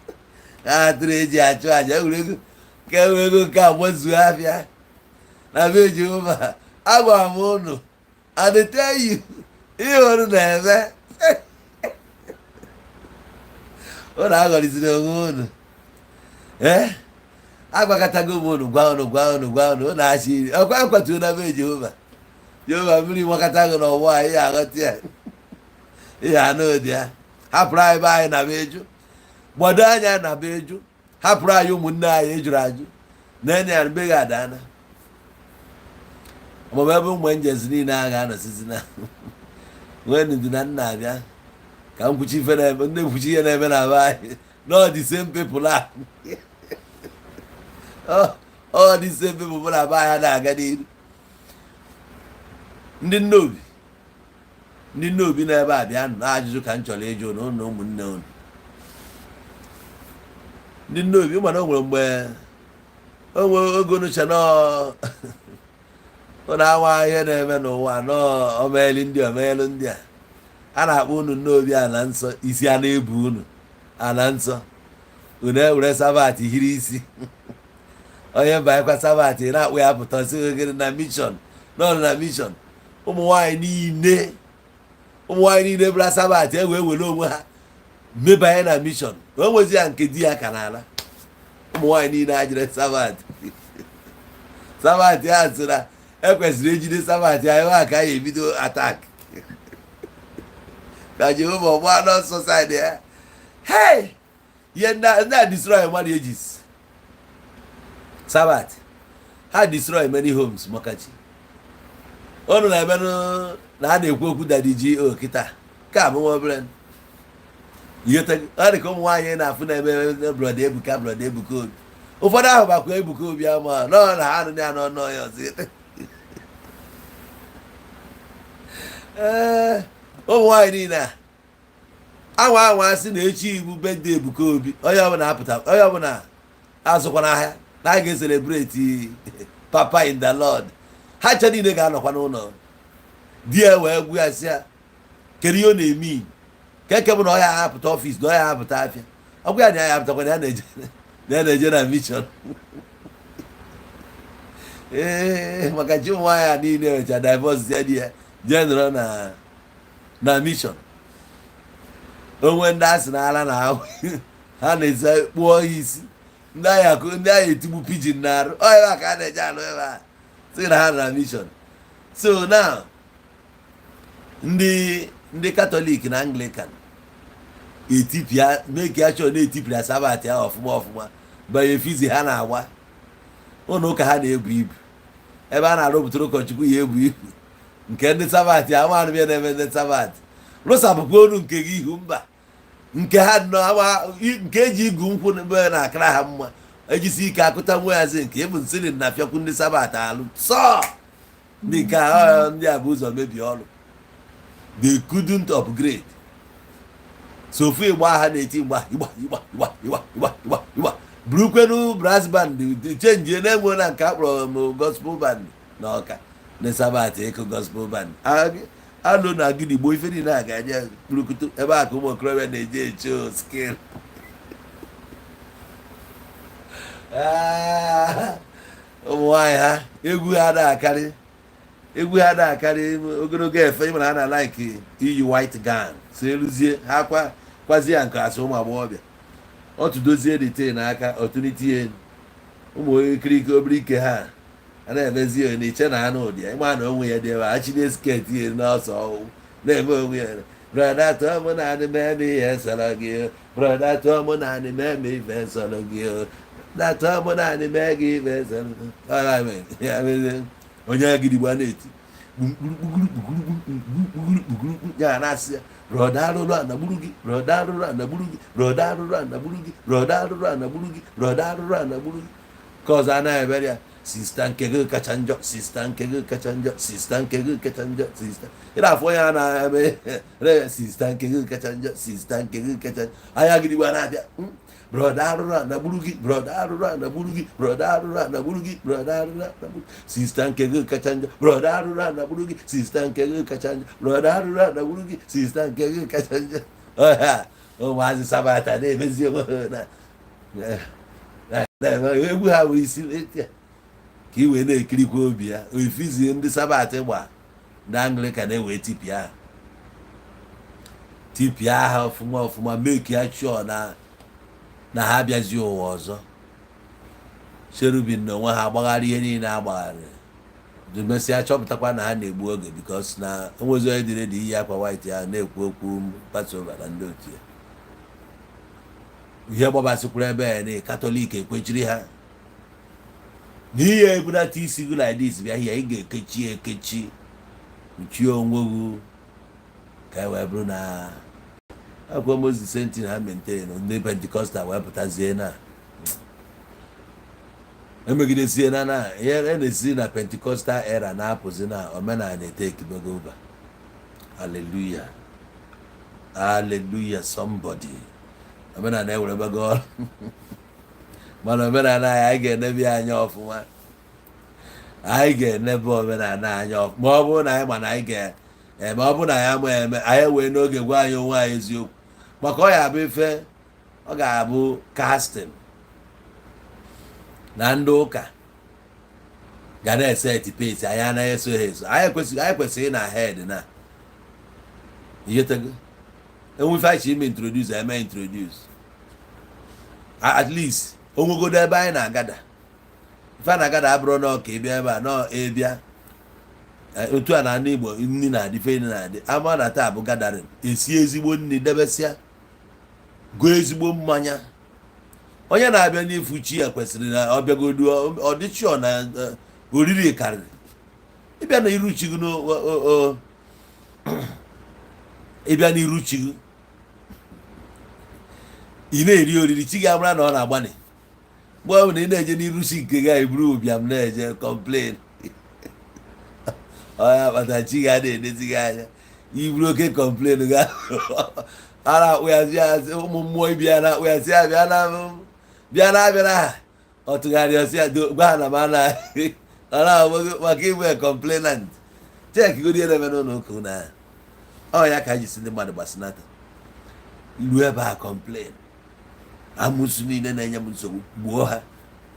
atụrụ eji achụ aja egwuregwu nke egwuregwu nke a gbazuo afịa na be Jehova. Agwara m unu, I dey tell you, ihe unu na-eme, unu aghọrịziri onwe unu. Ee, agwakọtago m unu, gwa unu, gwa unu, gwa unu, unu achị iri ọkwa akwatuo na be Jehova. Jehova mmiri makọta gị n'ọgbọ a, ihe aghọta ya, ihe anụ ụdị ya. Hapụrụ anyị be anyị na be eju, gbado anya na be eju, hapụrụ anyị ụmụnne anyị ejuru ajụ na enye ya mbe gị adana maọbụ ebe ụmụ angels niile a ga-anọsizi na nwee ndidi na nna abịa ka m kwuchi ife na-eme, ndị kwuchi ihe na-eme na be anyị. No, the same people a, ọ the same people bụ na be anyị na-aga n'iru. Ndị nne obi, ndị nne obi na-ebe a bịa na ajụjụ ka m chọrọ ịjụ na ụnụ ụmụnne unu ndị nne obi. Mana o nwere mgbe o nwere oge unu che nọọ unu awa ihe na-eme n'ụwa nọọ omeli ndị omelu ndị a a na-akpọ unu nne obi ala nsọ, isi a na-ebu unu ala nsọ, unu ewere Sabbath hiri isi onye banyekwa Sabbath na-akpụ ya pụta sị gịnị na mission nọ na mission. Ụmụ nwaanyị niile, ụmụ nwaanyị niile bụra Sabbath e wee were onwe ha mebanye na mission, o nwezi ya nke di ya ka n'ala. Ụmụ nwaanyị niile a jere Sabbath, Sabbath ya sị na ekwesịrị ejide Sabbath ya ebe a ka anyị ebido attack ka Jehova gbaa n'ọsọ side ya. Hey, ihe ndị a destroy marriages. Sabbath ha destroy many homes. Makachi unu na-emenụ na a na-ekwu okwu Daddy G.O kịta ka bụ nwa obere ihe ọ dị ka ụmụ nwaanyị na-afụ na-eme Brother Ebuka, Brother Ebuka Obi. Ụfọdụ ahụ bakwa Ebuka Obi ama nọ na ha nụ ya n'ọnụ ya ọzọ. Ee, ụmụ nwaanyị niile a anwa anwa sị na echi ibu birthday Ebuka Obi, onye ọbụla apụta, onye ọbụla azụkwana ahịa na a ga-e celebrate. Papa in the Lord. Ha ncha niile ga-anọkwa n'ụlọ di ya wee gwu ya, sị ya, kedu ihe ọ na-eme keke bụ na ọ ya apụta office, na ọ ya apụta afịa? Ọ gwa ya na ya apụtakwa, na ya na-eje na mission. Ee, maka chi ụmụ nwaanyị a niile wecha divorce ya, di ya jee nọrọ na mission. Onwe ndị a sị na ara na ahụ ha na-esi kpụọ ya isi, ndị agha ndị agha etigbu pidgin na arụ ọ ebe a ka a na-eje alụ ebe a, sị na ha nọ na mission. So now ndị Katọlik na Anglican etipịa make ya chọọ na-etipịa Sabbath ya ọfụma ọfụma, banye fizi ha na-agba ụlọ ụka ha na-ebu ibu, ebe a na-arụpụtara ụkọchukwu ya ebu ibu nke ndị Sabbath ya. Amanụ ya na-eme ndị Sabbath rụsapụkwa onu nke gị ihu mba nke ha nọ ama nke eji igu nkwụ ebe na-akara ha mma, ejisi ike akụta nwa yazi nke ịbụ nsịrị na afịakwu ndị Sabbath alụ sọ ndị nke a. Ndị a bụ ụzọ mebie ọrụ. They couldn't upgrade. So ofu ịgba ha na-eti ịgba ịgba ịgba ịgba ịgba ịgba ịgba ịgba, burukwenu brass band change na-enwe na nke akpọrọ m gospel band na ọka na Sabbath ịkụ gospel band alụ na gidigbo. Ife niile a ga-aje kpurukutu ebe a ka ụmụ okorobịa na-eje eche skill. Ụmụ nwaanyị ha egwu ha na-akarị egwu ha na-akarị ogologo efe. Ịmara ha na like iyi white gown, so eluzie ha kwa kwazie ya nke asị ụmụ agbọghọbịa ọtụdozie the n'aka ọtụniti elu ụmụ okirike obere ike ha a na-emezi ya na iche na anụ ụdị ya. Ịma na onwe ya dị ebe a chinie skirt ya n'ọsọ ọwụ na-eme onwe ya. "Brother, tụọ mụ naanị mee m ihe sọrọ gị o. Brother, tụọ mụ naanị mee m ife sọrọ gị o. Brother, tụọ mụ naanị mee gị ife sọrọ gị." Ya mere, onye agidigbo a na-eti kpukpuru ya na-asị ya, "Brother, arụrụ a nagburu gị. Brother, arụrụ a nagburu gị. Brother, arụrụ a nagburu gị. Brother, arụrụ a nagburu gị. Brother, arụrụ a nagburu gị." Ka ọzọ anaghị ebere ya, "Sister, nke gị kacha njọ. Sister, nke gị kacha njọ. Sister, nke gị kacha njọ. Sister." Ị na-afụ onye a na-eme re, "Sister, nke gị kacha njọ. Sister, nke gị kacha njọ." Anya gidigbo a na-abịa, "Brother, arụrụ a nagburu gị. Brother, arụrụ a nagburu gị. Brother, arụrụ a nagburu gị. Brother, arụrụ a nagburu. Sister, nke gị kacha njọ. Brother, arụrụ a nagburu gị. Sister, nke gị kacha njọ. Brother, arụrụ a nagburu gị. Sister, nke gị kacha njọ." Ọha ụmụazị Sabbath na-emezi onwe ha na-eme egwu ha bụ isi ka ị wee na-ekirikwa obi ya ofizie. Ndị Sabbath gba, ndị Anglican na-ewe tipịa ha, tipịa ha ọfụma ọfụma, make ya sure na ha abịazi ụwa ọzọ. Cherubim na onwe ha agbagharị ihe niile agbagharị, mesịa chọpụtakwa na ha na-egbu oge, because na onwezi onye dị ready iyi akwa white ya na-ekwu okwu Passover na ndị otu ya. Ihe gbabasịkwara ebe ya na Katọlik ekwechiri ha n'ihe ebunata isi gị like this, bịa here, ị ga-ekechi ekechi, kpuchie onwe gị ka e wee bụrụ na akwa Moses sentin ha maintain. Ndị Pentecostal wee pụtazie na emegidesie na ihe a na-esi na Pentecostal era na-apụzi na omenala etekibego over. Hallelujah, hallelujah, somebody. Omenala ewerebego ọrụ, mana omenala anyị, anyị ga-enebe ya anya ọfụma. Anyị ga-enebe omenala anya ọfụma. Ma ọ bụrụ na anyị ma na anyị ga-eme, ọ bụrụ na anyị ama eme, anyị wee n'oge gwa anyị onwe anyị eziokwu, maka ọ ya abụ ife ọ ga-abụ casting na ndị ụka ga na-eset pace. Anyị anaghị eso ha eso. Anyị kwesịrị na head na ihetego enwefe anyị ime introduce, eme introduce at least onwegodo ebe anyị na-agada. Ife a na-agada abụrụ nọ ka ịbịa ebe a nọ ịbịa otu a na ndị Igbo nri na-adị, ife nri na-adị ama na taa bụ gathering, esi ezigbo nri, debesịa, gụọ ezigbo mmanya. Onye na-abịa n'ifu chi ya kwesịrị na ọ bịagodu, ọ dịchọ na oriri karịrị ịbịa na iru chi gị. Ịbịa n'iru chi gị, ị na-eri oriri, chi gị amara na ọ na-agbanị. Mgbe ọ bụla ị na-eje n'iru chi nke gị, eburu ụbịam na-eje complain, onye akpata chi gị a na-enezi gị anya. Iburu oke complain ga a na-akpụ ya sị ụmụ mmụọ ibi ya na-akpụ ya sị ya bịa na bịa na abịa na ha. Ọ tụgharịa, ọsị ya, "Gwa ha na m ana Ọ na-abụghị maka ịbụ complainant. Check godi ihe na-eme n'ụlọ ụka unu ahụ. Ọ ya ka anyị si ndị mmadụ gbasinata iru ebe a, complain amụsụ niile na-enye m nsogbu, gbuo ha,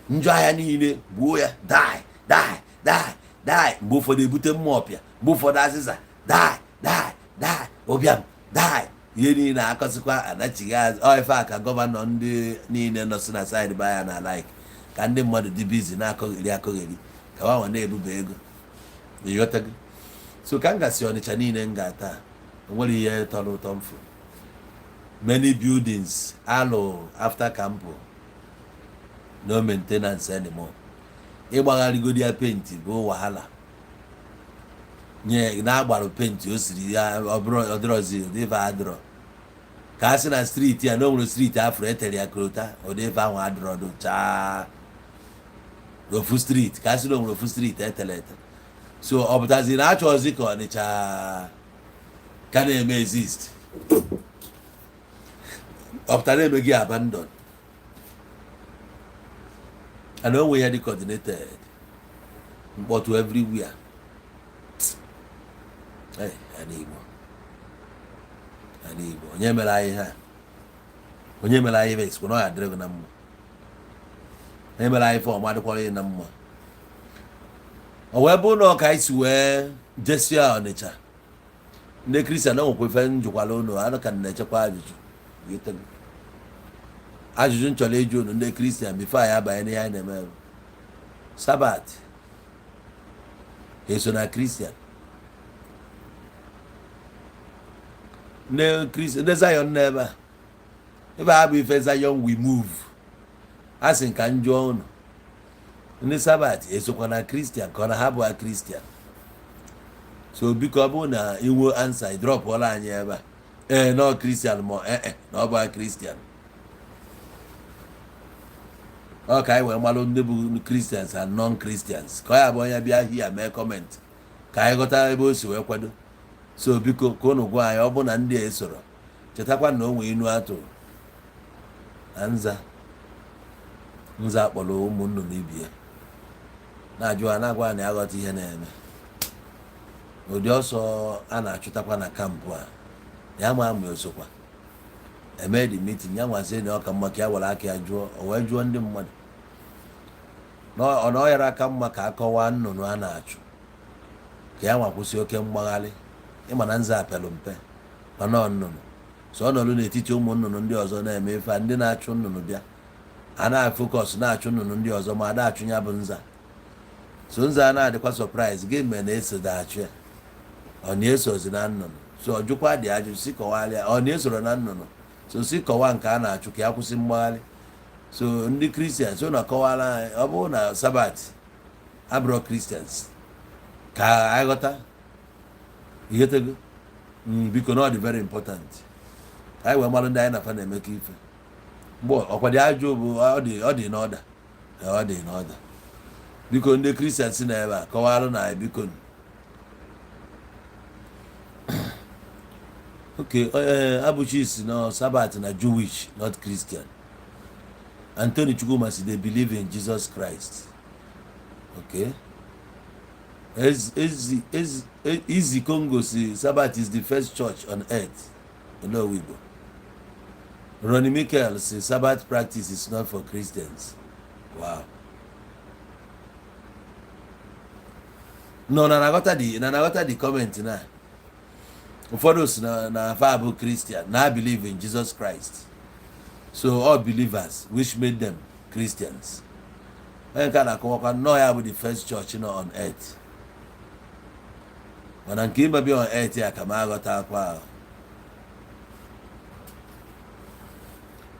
njọ ahịa niile, gbuo ya, die, die, die, die. Mgbe ụfọdụ ebute mma ọpịa, mgbe ụfọdụ azịza, die, die, die, ụbịam, die, ihe niile akọsịkwa anachighị azụ. Ọ ife a ka governor ndị niile nọ si na side ba ya na like ka ndị mmadụ dị busy na-akọgheri akọgheri ka ha nwa na-ebube ego, ịghọtago? So ka m gasị Ọnịcha niile m ga taa, o nwere ihe tọrọ ụtọ mfu. Many buildings alụ after camp, no maintenance anymore. Ịgbagharịgodi ya paint bụ wahala nye na-agbarụ paint o siri ya ọ bụrụ ọdịrọzi ụdị ife adịrọ ka a sị na street ya na o nwere street afro etere ya coal tar, ụdị ife ahụ adịrọdụ chaa. Ofu street ka a sị na o nwere ofu street etere ete. So ọ pụtazi na achọzi ka Ọnịcha ka na-eme exist, ọ pụtara na-eme gị abandon and onwe ya dị coordinated, mkpọtụ everywhere. Hey, ana Igbo, ana Igbo, onye mere anyị ha? Onye mere anyị ife sikwa na ọ ya adịrị gị na mma. Onye mere anyị ife ọma adịkwara gị na mma. O wee bụ na ọ ka anyị si wee jesia Ọnịcha, ndị Christian o nwekwa ife njụkwala unu anụ ka na-echekwa ajụjụ. Ghọtago? Ajụjụ m chọrọ ịjụ unu ndị Christian before anyị abanye n'ihe anyị na-eme bụ, Sabbath eso na Christian? Ndị Christian, ndị Zion nọ ebe a, ebe a bụ ife Zion we move. A sị ka m jụọ unu, ndị Sabbath esokwa na Christian ka ọ na ha bụ Christian? So biko, ọ bụrụ na inwe answer, dropụọla anyị ebe a, ee, na ọ Christian ma ee, na ọ bụ Christian. Ọ ka anyị wee malụ ndị bụ Christians and non-Christians, ka ọ ya bụ onye bịa hia mee comment ka anyị ghọta ebe o si wee kwado. So biko, ka unu gwa anyị ọ bụ na ndị a esoro. Chetakwa na o nwee inu atụrụ na nza nza kpọrọ ụmụ nnụnụ ibi ya na-ajụ ha, na-agwa ha na ya ghọta ihe na-eme ụdị ọsọ a na-achụtakwa na camp a, ya ma ama osokwa eme the meeting. Ya nwazie na ọ ka mma ka ya were aka ya jụọ. O wee jụọ ndị mmadụ na ọ na ọ yara aka mma ka a kọwaa nnụnụ a na-achụ, ka ya nwa kwụsị oke mgbagharị. Ịma na nza apelụ mpe, mana ọ nnụnụ so ọ nọrọ n'etiti ụmụ nnụnụ ndị ọzọ na-eme ife a. Ndị na-achụ nnụnụ bịa, a na-afocus na-achụ nnụnụ ndị ọzọ, ma ada achụ ya bụ nza. So nza a na-adịkwa surprise gị mere na-eso da achụ ya, ọ na-esozi na nnụnụ. So ọ jụkwa dị ajụ si kọwalịa, ọ na-esoro na nnụnụ, so si kọwaa nke a na-achụ ka ya kwụsị mgbagharị. So ndị Christian so na kọwara anyị, ọ bụrụ na Sabbath abụrọ Christians, ka anyị ghọta ihetego. Biko, na ọ dị very important ka anyị wee malụ ndị anyị na-afa na-emekọ ife. Mgbe ọkwa dị ajụ bụ ọ dị n'ọda, ọ dị n'ọda. Biko, ndị Christian si n'ebe a kọwalụ na anyị, biko. Okay, Abuchi si no Sabbath na Jewish, not Christian. Anthony Chukwuma si they believe in Jesus Christ. Okay, Ezi Ezi Easy Congo si Sabbath is the first church on earth. Onowu Igbo Ronnie Michael si Sabbath practice is not for Christians. Wow. No, na na-aghọta the na na-aghọta the comment na ụfọdụ si na fa bụ Christian na believe in Jesus Christ, so all believers which made them Christians. Onye nke a na-akọwakwa nnọọ ya bụ the first church nọ on earth, mana nke imebi on earth ya ka m aghọta akwa ahụ,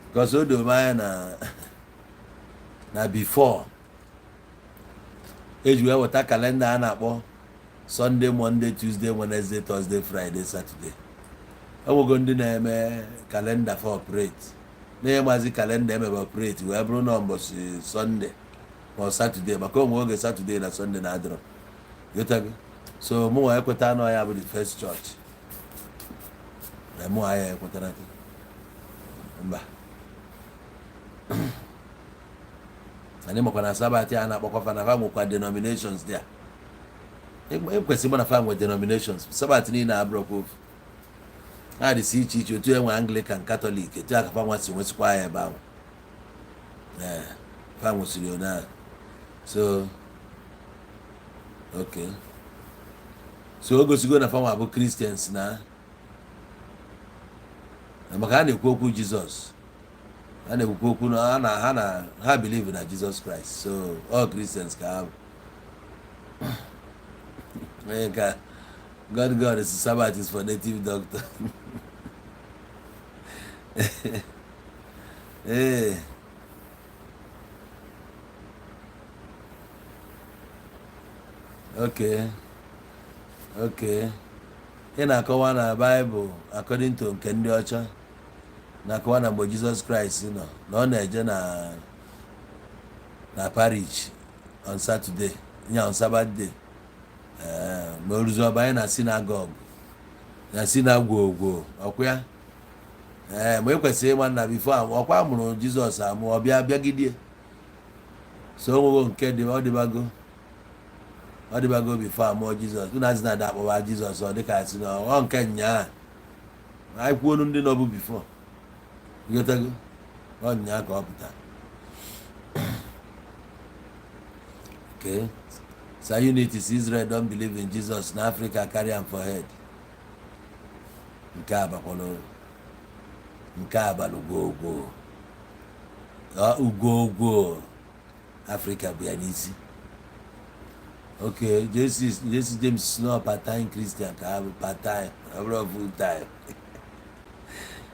because o doro m anya na before eji wee weta calendar a na-akpọ Sunday, Monday, Tuesday, Wednesday, Thursday, Friday, Saturday, enwego ndị na-eme calendar for operate na-emazi calendar emebe operate wee bụrụ na mbọchị Sunday ma ọ Saturday, maka onwe oge Saturday na Sunday na-adịrọ gotago. So mụ nwa ekweta na ya bụ the first church, na mụ ya ekwetara mba. Anyị makwa na Sabbath a na-akpọkwa fa na fa nwekwa denominations there. Ekwesịrị ịma na fa nwe denominations. Sabbath niile abụrụkwa ofu, ha dịsị iche iche. Otu enwe Anglican, Catholic, etu aka fa nwa si nwesịkwa ya ebe ahụ. Ee, fa nwesịrị one ahụ. So okay, so o gosigo na fanwa bụ Christians na maka a na-ekwu okwu Jizọs, a na-ekwukwa okwu na ha na ha believe na Jizọs Kraịst. So all Christians ka ha bụ. Onye ka God God is Sabbath is for native doctor. Ee, okay, ị na-akọwa na Baịbụl according to nke ndị ọcha na-akọwa na mgbe Jizọs Kraịst nọ na ọ na-eje na parish on Saturday, ya on Sabbath day. Ee, ma o ruzi ọbanye na synagogue, na synagogue ọkwa ya. Ee, ma e kwesịrị ịma na before ọkwa mụrụ Jizọs amụ, ọ bịa bịagidie. So onwego nke dị, ọ dịbago, ọ dịbago before amụọ Jizọs. Unu azị na-ada akpọba Jizọs, ọ dịka asị na ọ nke nyaa anyị kwuonu ndị nọbụ before gotago ọ nyaa ka ọ pụta. Okay, so unity is Israel don't believe in Jesus, na Africa carry am for head. Nke a bakwala, nke a balụ gwogwo ugwogwo Africa bụ ya n'isi. Okay, Jesse James no part-time Christian ka ha bụ part-time, ọ bụrụ full time.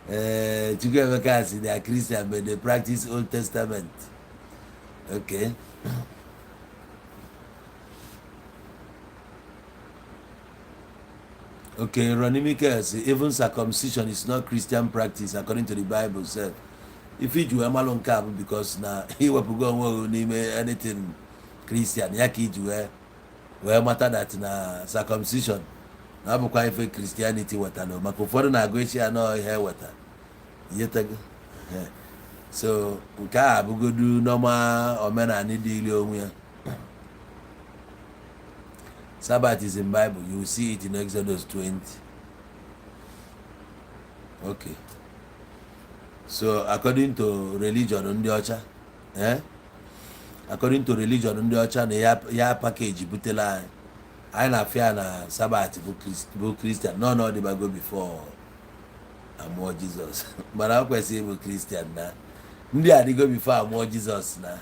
Ee, Chukwuemeka sị they are Christian but they practice Old Testament. Okay, okay, Ronnie Michael sị even circumcision is not Christian practice according to the Bible sef. Ife iji wee malụ nke a bụ because na iwepụgo onwe gị n'ime anything Christian, ya ka iji wee mata that na circumcision na ọ bụkwa ife Christianity wetara, maka ụfọdụ na-agụ echi ya nọọ ihe weta yetego. So nke a abụgodu normal omenala dị iri onwe ya. Sabbath is in Bible, you will see it in Exodus 20. Okay, so according to religion ndị ọcha, according to religion ndị ọcha na ya package butela anyị, anyị na-afịa na Sabbath bụ Christian. No, ọ dịbago before amụọ Jizọs, mana ọ kwesịrị ịbụ Christian na ndị adịgo before amụọ Jizọs na.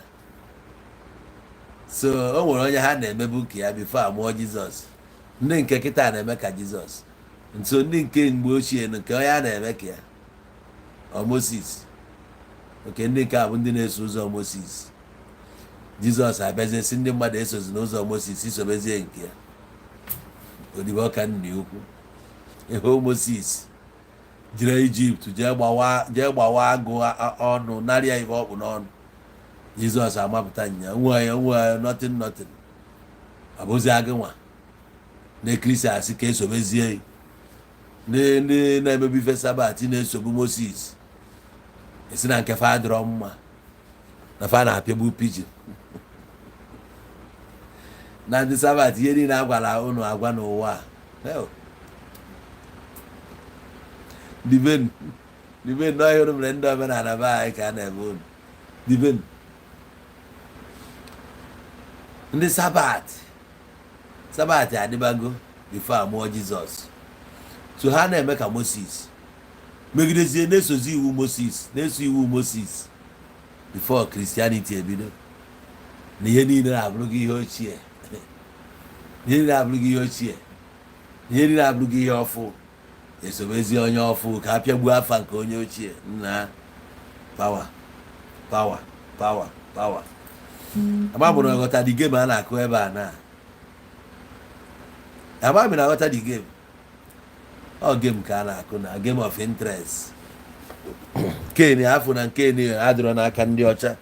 So o nwere onye ha na-emebu ka ya before amụọ Jizọs. Ndị nke kịta na-eme ka Jizọs. Nso ndị nke mgbe ochie nke onye a na-eme ka ya, ọ Moses. Oke ndị nke a bụ ndị na-eso ụzọ Moses. Jizọs abịazie si ndị mmadụ esozi n'ụzọ Moses, isobezie nke ya. Odibo ọka nna ukwu ịhụ Moses jere Ijipt jee gbawa agụ ọnụ, narịa ife ọkpụ n'ọnụ. Jizọs amapụta nya nwa ya, nwa ya, nothing, nothing. Ọ bụzi agụ nwa na Kristi asị ka esobezie ndị na-emebi ife Sabbath na-esogbu Moses, esi na nke fa adịrọ mma, na fa na-apịagbu pigeon na ndị Sabbath. Ihe niile a gwara unu agwa n'ụwa a, diben diben n'ọhịa unu mere ndị omenala be anyị ka a na-eme unu diben. Ndị Sabbath, Sabbath adịbago before amụọ Jizọs. So ha na-eme ka Moses, megidezie na-esozi iwu Moses, na-eso iwu Moses before Christianity ebido, na ihe niile na-abụrụ gị ihe ochie, ihe niile abụrụ gị ihe ochie, ihe niile abụrụ gị ihe ọfụ. Esobezi onye ọfụ ka a pịagbuo afa nke onye ochie. Nna, power, power, power, power. Ama mụrụ aghọta the game a na-akụ ebe a na ama m na-aghọta the game. Ọ game ka a na-akụ na game of interest. Ken afọ na nke adịrọ n'aka ndị ọcha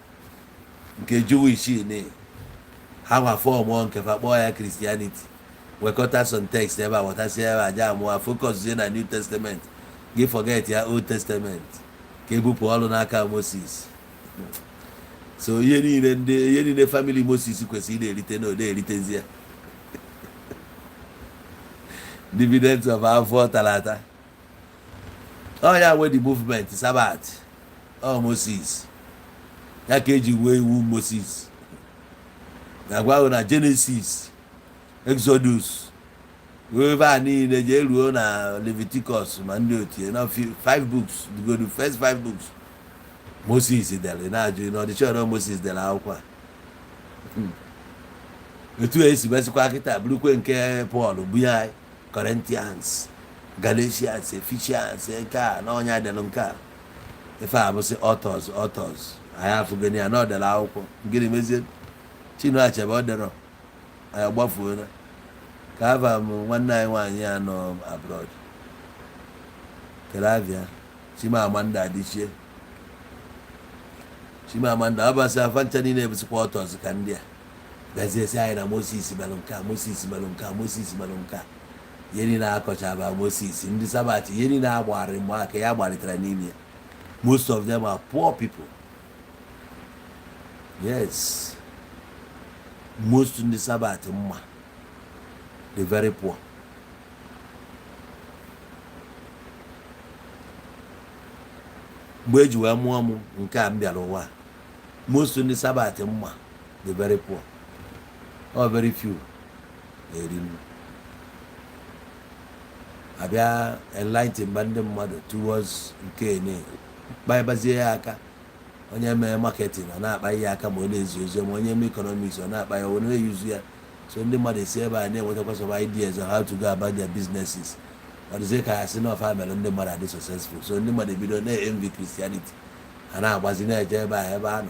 nke Jewish ni ha nwa form nke fa kpọọ ya Christianity, wekọta some text ebe a, ghọtasịa ebe a, ja amụọ focus na New Testament, gị forget ya Old Testament, ka ebupụ ọrụ n'aka Moses. So ihe niile ndị, ihe niile family Moses kwesịrị na-erite na ode eritezi ya, dividends of afọ talata. Ọ ya nwe the movement Sabbath. Ọ Moses ya ka eji wee iwu Moses na-agwa ahụ na Genesis, Exodus, wee ebe a niile jee ruo na Leviticus, ma ndị otie na five books go, the first five books Moses dere. Na-ajụ na ọdịchọ na Moses dere akwụkwọ a. Etu esi mesịkwa kịta bụrụkwe nke Pọl bunye anyị Corinthians, Galatians, Ephesians, nke a na ọnya dere nke a. Ife a bụsị authors, authors anyị afụgoni ya na ọ dere akwụkwọ. Gịnị mezie Chinua Achebe? Ọ dere, anyị agbafuola ka ava m. Nwanne anyị nwaanyị ya nọ abroad kelavia, Chimamanda Adichie, Chimamanda ọbasi, afa ncha niile ebụsịkwa authors. Ka ndị a bịazie sị anyị na Moses melụ nke a, Moses melụ nke a, Moses melụ nke a. Ihe niile akọchaba Moses, ndị Sabbath, ihe niile a gbara mgbe aka ya gbalitere n'ime ya. Most of them are poor people. Yes, most ndị Sabbath mma, the very poor. Mgbe eji wee mụọ m nke a m bịara ụwa, most ndị Sabbath mma, the very poor or very few na-eri nri. Abịa enlighten mba ndị mmadụ towards nke ne kpabazie ya aka. Onye mee marketing, ọ na-akpa ihe aka, ma ọ na-ezi ozi, ma onye mee economics, ọ na-akpa ya, ọ na-eyuzu ya. So ndị mmadụ esi ebe a na-enwetakwa some ideas on how to go about their businesses. Ọ dịzie ka ya sị na ọfa mere ndị mmadụ adị successful. So ndị mmadụ ebido na-envy Christianity, ha na-agbazi na-eje ebe a, ebe a nọ.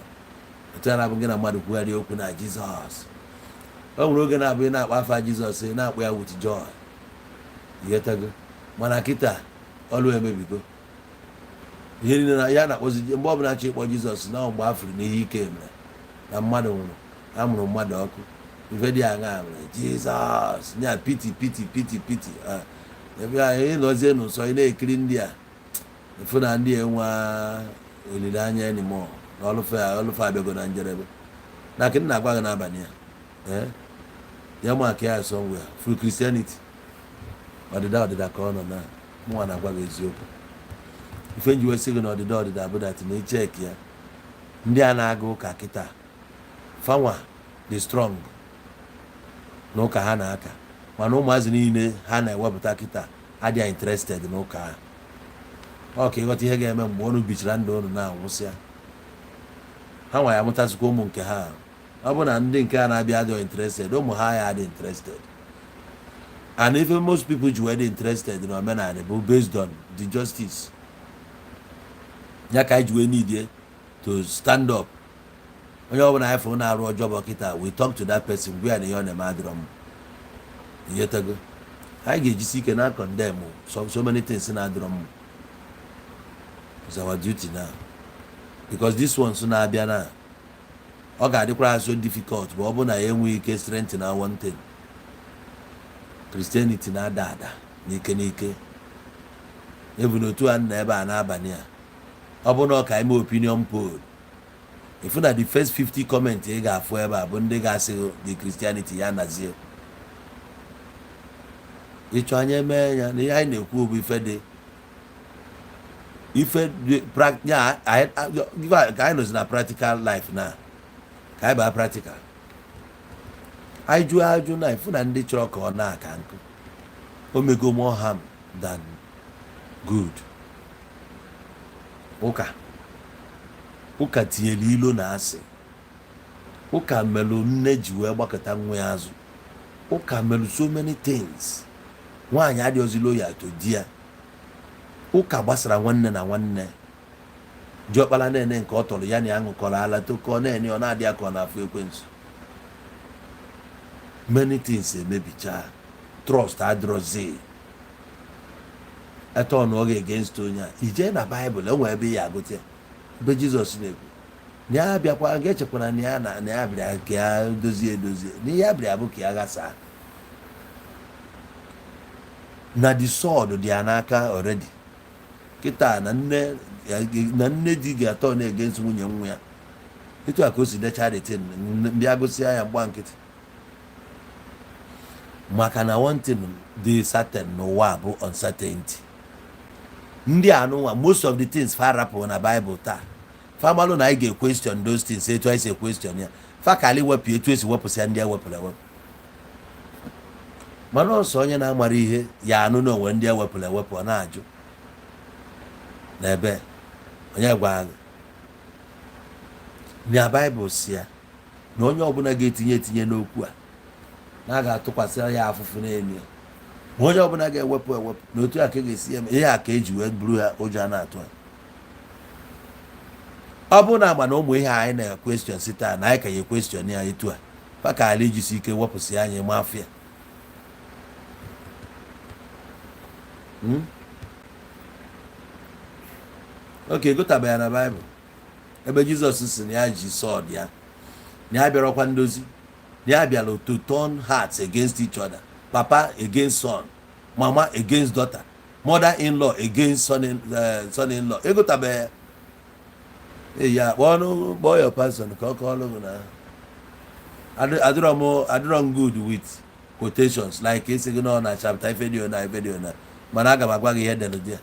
Otu a na-abụ gị na mmadụ kwugharị okwu na Jizọs, o nwere oge na-abụ ị na-akpọ afa Jizọs, ị na-akpọ ya with joy, ighọtago? Mana kịta ọlụ emebigo ihe niile na ya na-akpọzi. Mgbe ọbụla chọ ịkpọ Jizọs na mgbe afụrụ n'ihe ike mere na mmadụ nwụrụ, amụrụ mmadụ ọkụ, ife dị aṅa mere Jizọs nya, pity, pity, pity, pity. Ebe anyị nọzie n'ụsọ, ị na-ekiri ndị a, efu na ndị enwe olileanya anymore na ọlụfe ọlụfe abịago na njedebe. Na ka m na-agwa gị n'abalị a, ee, ya mark ya somewhere through Christianity, ọdịda, ọdịda ka ọ nọ na. Mụnwa na-agwa gị eziokwu. Ife nji wee sị gị na ọdịda, ọdịda bụ that na icheki ya, ndị a na-aga ụka kịta, fanwa dị strong n'ụka ha na-aka, mana ụmụazị niile ha na-ewepụta kịta adịghị interested n'ụka ha. Ọ ka ịghọta ihe ga-eme mgbe unu bichara ndụ unu na-anwụsịa, ha nwa ya amụtasịkwa ụmụ nke ha. Ọ bụ na ndị nke a na-abịa adịghị interested, ụmụ ha ya adị interested. And even most people ji wee dị interested na omenala bụ based on the justice ya ka anyị ji wee need to stand up. Onye ọbụla anyị fụrụ na-arụ ọjọọ kịta, we talk to that person, gwa ya na ihe ọ na-eme adịrọ mma. Ighọtago? Anyị ga-ejisi ike na condemn so many things na-adịrọ mma. It's our duty now, because this ones na-abịa na ọ ga-adịkwara so difficult ma ọ bụ na ya enweghị ike strength na one thing. Christianity na-ada ada n'ike n'ike. Ebu n'otu a nọ ebe a n'abalị a, ọ bụ na ọ ka ime opinion poll, ifu na the first 50 comment ị ga-afụ ebe a bụ ndị ga-asị the Christianity ya nazie. Ịchọ anya eme ya na ihe anyị na-ekwu bụ ife dị, ife dị ya ka anyị nọzi na practical life, na ka anyị baa practical. Anyị jụọ ajụ na ifu na ndị chọrọ ka ọ na-aka nkụ, o mego more harm than good. Ụka, ụka tinyere ilo na asị. Ụka melụ nne ji wee gbakọta nwa ya azụ. Ụka melụ so many things. Nwaanyị adịghịzi loyal to di ya. Ụka gbasara nwanne na nwanne. Diọkpara na-ene nke ọ tọrọ ya na ya ṅụkọrọ ala tokọ na-ene, ọ na-adị ya ka ọ na-afụ ekwensu. Many things emebicha, trust adịrọzi. Eto na ọ ga-against onye a. Ijee na Baịbụl, enwe ebe ya agụta ya, ebe Jizọs na-ekwu na ya abịakwa ga-echekwana na ya na ya bịara ka ya dozie edozie, na ihe ya bịara bụ ka ya ghasaa, na the sword dị ya n'aka already kịta, na nne di ga-atọ na against nwunye nwa ya. Etu a ka o si decha the thing, mbịa gụsịa ya, mgba nkịtị, maka na one thing dị certain n'ụwa bụ uncertainty. Ndị anụnwa, most of the things fa rapụ na Bible taa, famalụ na anyị ga-question those things etu anyị si question ya. Fa kali wepụ etu esi wepụsịa ndị ewepụrụ ewepụ, mana ọsọ onye na-amara ihe ya anụ na onwe ndị ewepụrụ ewepụ, ọ na-ajụ n'ebe onye gwa gị na Baịbụl si ya na onye ọbụla ga-etinye etinye n'okwu a na a ga-atụkwasị ya afụfụ n'elu ya, ma onye ọbụla ga-ewepụ ewepụ na otu a ka ga-esi eme ihe a ka eji wee buru ha ụjọ a na-atụ ha. Ọ bụrụ na agba na ụmụ ihe anyị na-question si taa na anyị ka ya question ya etu a, fa ka ala ijisi ike wepụsị anyị mafia. Oke gụtabeghị na Baịbụl ebe Jizọs si na ya ji sword ya, na ya bịarakwa ndozi, na ya bịara to turn hearts against each other, papa against son, mama against daughter, mother in law against son in law. Egụtabeghị ya? Kpọọ kpọọ your pastor ka ọ kọọlụ gị na adịrọ m good with quotations, like esi gị nọ na chapter ife na ife dị na, mana aga m agwa gị ihe dere dị ya.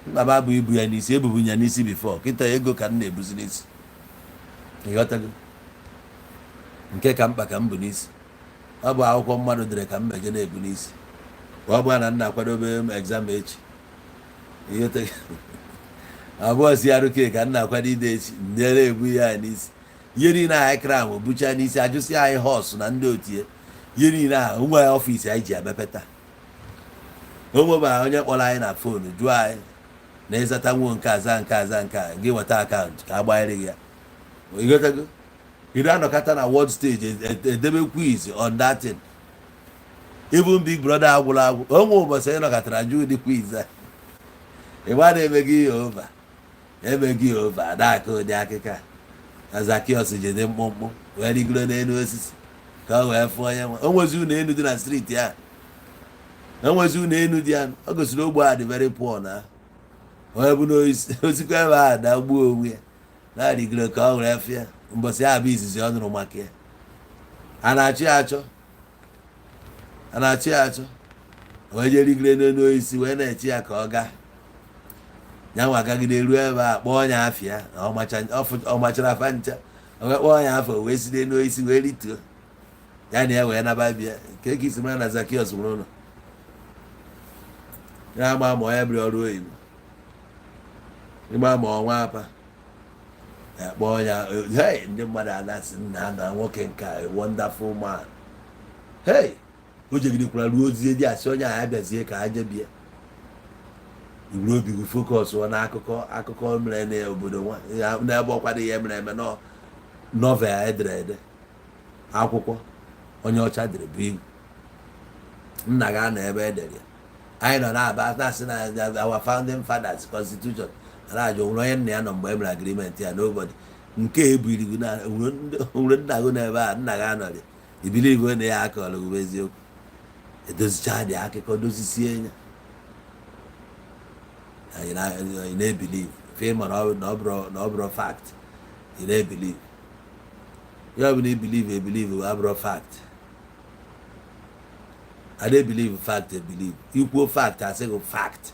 Mkpaba bụ ibu ya n'isi, ebubu ya n'isi before. Kịta ego ka m na-ebuzi n'isi, ịghọtago? Nke ka mkpa ka m bụ n'isi, ọ bụ akwụkwọ mmadụ dere ka m meje na-ebu n'isi. Ọ bụ na nna akwadobe m exam echi, ịghọtago? Abụọ si arụ ka m na-akwado ide echi, ndị na-ebu ya n'isi. Ihe niile anyị kram bucha n'isi, ajụsị anyị họsụ na ndị otie ihe niile ahụ nwe office anyị ji emepe taa. O nweba onye kpọrọ anyị na phone jụọ anyị na ịzata nwuo nke aza nke aza nke a, gị weta account ka a gbanyere gị ya, ịghọtago? Iri anọkata na world stage edebe quiz on that thing. Even Big Brother agwụla agwụ, onwe ụbọchị anyị nọkọtara jụ ụdị quiz a, ịgba na-emeghị ihe over, emeghị ihe over adaka ụdị akịka na Zakiọs jede mkpụmkpụ wee rigoro n'elu osisi ka ọ wee fụọ onye nwe. O nwezi ụlọ elu dị na street ya, o nwezi ụlọ elu dị ya. O gosiri ogbe a dị very poor, na onye bụ na osikwa ebe a da gbuo onwe ya na-arịgoro ka ọ were fịa. Mbọsị ya bụ izizi ọ nụrụ maka ya, a na-achọ ya achọ, a na-achọ ya achọ, wee jee rigoro n'elu osisi wee na-eche ya ka ọ gaa. Ya nwa agagide ruo ebe a, kpọọ ya afịa na ọ machara afa ncha, o wee kpọọ ya afọ, wee si n'elu osisi wee rituo ya na ya wee naba bịa nke ka isi mara na Zakiọs nwụrụ ụlọ ya. Ama ma onye biri ọrụ oyibo, ịgba ma ọnwa apa ya kpọọ ya. Hey, ndị mmadụ anasị nna na nwoke nke a, wonderful man. Hey, o jegidekwara ruo ozie dị asị onye ahụ abịazie ka ha jebie iburu obi gị focus n'akụkọ akụkọ mere n'obodo nwa n'ebe ọkwa dị ihe mere eme nọ novel edere ede, akwụkwọ onye ọcha dere bụ iwu nna gị anọ ebe edere ya. Anyị nọ na-aba na-asị na our founding fathers constitution na-ajụ nwere onye nna ya nọ mgbe e mere agreement ya. Nobody. Nke ebiri gị na nwere nna gị n'ebe a, nna gị anọrị ibili na ya akọrọ gị bụ eziokwu. Edozicha dị akụkọ, dozisie ya, anyị na-ebelieve fe mana na ọ bụrụ fact. Ị na-ebelieve ya, ọ bụ na ibelieve ebelieve abụrụ fact. I dey believe fact, ebelieve. Ikwuo fact, asị gị fact,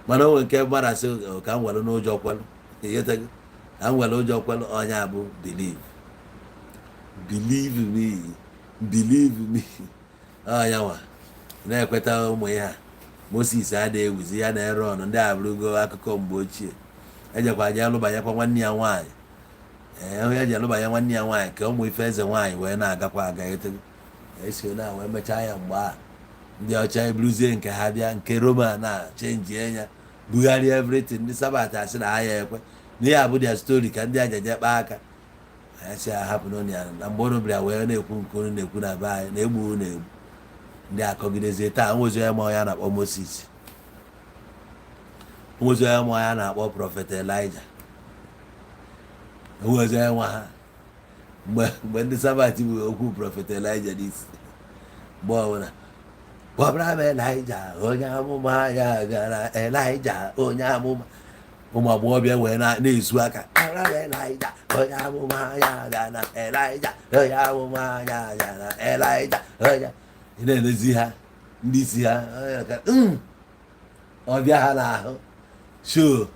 mana o nwere nke mmadụ asị ka m were n'ụjọ kwelụ. Ịghọtago? Ka m were ụjọ kwelụ, onye abụ believe. Believe me, believe me, ọnya nwa na-ekweta ụmụ ya. Moses adịghị ewuzi ya na Aaron, ndị a bụrụgo akụkọ mgbe ochie. Ejekwa je alụbanyekwa nwanne ya nwaanyị. Ee, onye ji alụbanye nwanne ya nwaanyị ka ụmụ ife eze nwaanyị wee na-agakwa aga etego esi na wee mechaa ya. Mgbe a ndị ọcha eburuzie nke ha bịa, nke Roma na chenjie ya, bugharịa everything. Ndị Sabbath asị na ha ya ekwe na ihe abụ their story, ka ndị ajaje kpaa aka anyị sị ahapụ n'ụnụ ya. Na mgbe ụnụ bịara wee na-ekwu nke unu na-ekwu na be anyị na-egbu unu egbu, ndị akọgidezie taa. Nwezi onye ma onye a na-akpọ Moses, nwezi onye ma onye a na-akpọ Prophet Elijah, nwezi onye nwa ha. Mgbe ndị Sabbath bụ okwu Prophet Elijah n'isi, mgbe ọbụla kpọbara m Elijah onye amụma, ya gara Elijah onye amụma. Ụmụ agbọghọbịa wee na-ezu aka, "Elijah, onye amụma ya bịa na, Elijah, onye amụma ya bịa na, Elijah, onye." Ị na-elezi ha, ndị isi ha ọbịa ha n'ahụ show.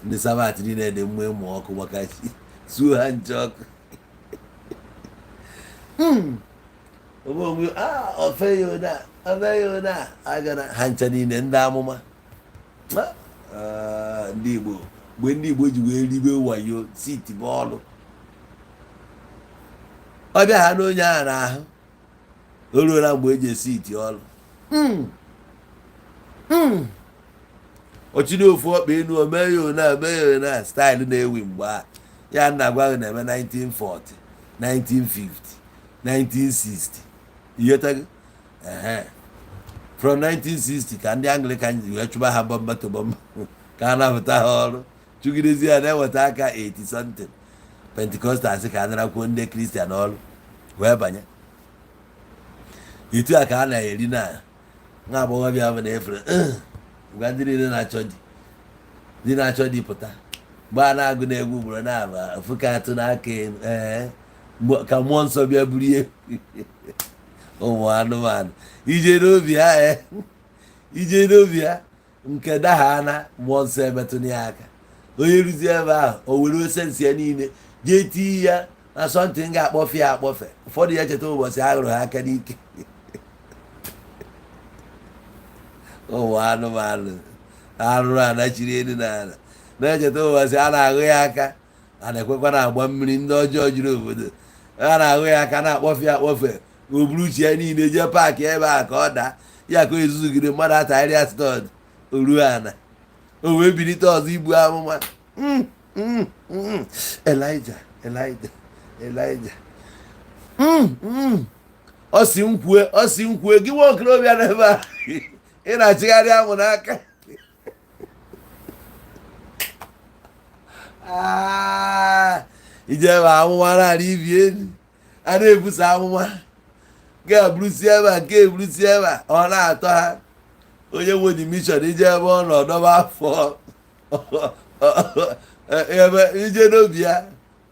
Ndị Sabbath niile dị mma ịmụ ọkụ maka chi suo ha nche ọkụ. Onwe ofe ya ona, ofe ya ona, agara ha ncha niile ndị amụma. Ndị Igbo, mgbe ndị Igbo ji wee ribe wayo siti bọọlụ, ọbịa ha n'onye ahụ n'ahụ, o ruola mgbe eji esi iti ọlụ. Ọchịrị ofu ọkpa enu, o mee ya ona, mee ya ona, style na-ewi mgbe a ya nna gwa gị na-eme 1940, 1950, 1960. Ighọtago? Ehe, from 1960 ka ndị Anglican ji wee chụba ha bọmba to bọmba ka a napụta ha ọrụ, chụgidezi ya na-eweta aka 80 something. Pentecostal sị ka a narakwuo ndị Kristian ọrụ wee banye. Etu a ka a na-eri na nwa agbọghọbịa bụ na efere gwa ndị niile na-achọ di, ndị na-achọ di pụta mgbe a na-agụ na-egwu ugboro na-aba ofu ka atụ n'aka elu. Ee, ka mmụọ nsọ bịa burie ụmụ anụmanụ ije n'obi ha. Ee, ije n'obi ha nke daha na mmụọ nsọ emetụna ya aka. Onye ruzie ebe ahụ, o were osensi ya niile jee tii ya na something ga-akpọfe ya akpọfe. Ụfọdụ ya cheta ụbọchị a hụrụ ha aka n'ike. Ụmụ anụmanụ arụrụ anachiri elu na ala na-echeta ụbọchị a na-ahụ ya aka, a na-ekwekwa na-agba mmiri. Ndị ọjọọ juru obodo, a na-ahụ ya aka na-akpọfe ya akpọfe. O buru uche ya niile jee park ebe a ka ọ daa ya, ka o ezuzugide mmadụ atagharịa stud oruo ana, o wee bilite ọzọ ibu amụma. Elijah, Elijah, Elijah. Ọ si m kwue, ọ si m kwue, gị nwa okorobịa n'ebe a ị na-achịgharị amụ n'aka. Ije ebe amụma na-arị ibi elu, a na-ebuso amụma ga-eburusi ebe a, nke eburusi ebe a, ọ na-atọ ha. Onye nwe the mission, ije ebe ọ nọ dọba afọ ebe ije n'obi ya,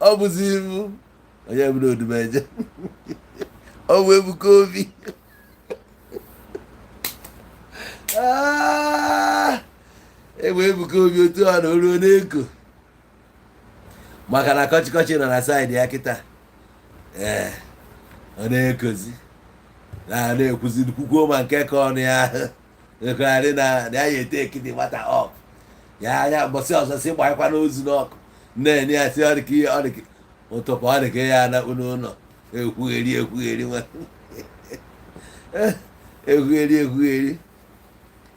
ọ bụzi ibu onye bụrụ Odumeje, ọ bụ Ebuka Obi. Egbe Ebuka Obi otu ọ na oruo n'eko maka na kọchịkọchị nọ na side ya kịta. Ee, ọ na-ekozi na na-ekwuzi kwukwuo ma nke ka ọnụ ya ekogharị na na ya ya ete ekiti nwata ọp ya anya mbọsị ọzọ si gbanyekwa n'ozu n'ọkụ na-enye ya, si ọ dị ka ihe ọ dị ka ụtụpụ, ọ dị ka ya anakpu n'ụlọ ekwugheri ekwugheri nwa ekwugheri ekwugheri.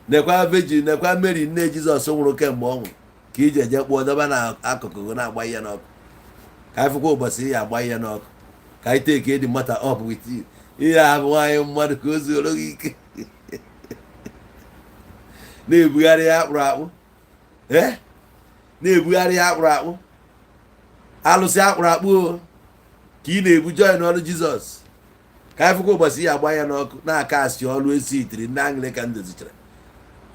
Nekwa Virgin, nekwa Mary nne Jizọs nwụrụ kemgbe ọ nwụrụ ka iji eje kpụọ dọba n'akụkụ gị na-agba ihe n'ọkụ, ka anyị fụkwa ụbọchị ya agba ihe n'ọkụ, ka anyị take the matter up with you. Ihe a bụ nwaanyị mmadụ ka o zuoro gị ike na-ebugharị ya akpụrụ akpụ, ee, na-ebugharị ya akpụrụ akpụ, alụsị akpụrụ akpụ o ka ị na-ebu join ọrụ Jizọs, ka anyị fụkwa ụbọchị ya agba ya n'ọkụ na-aka asị ọrụ esi itiri ndị Anglican dozichara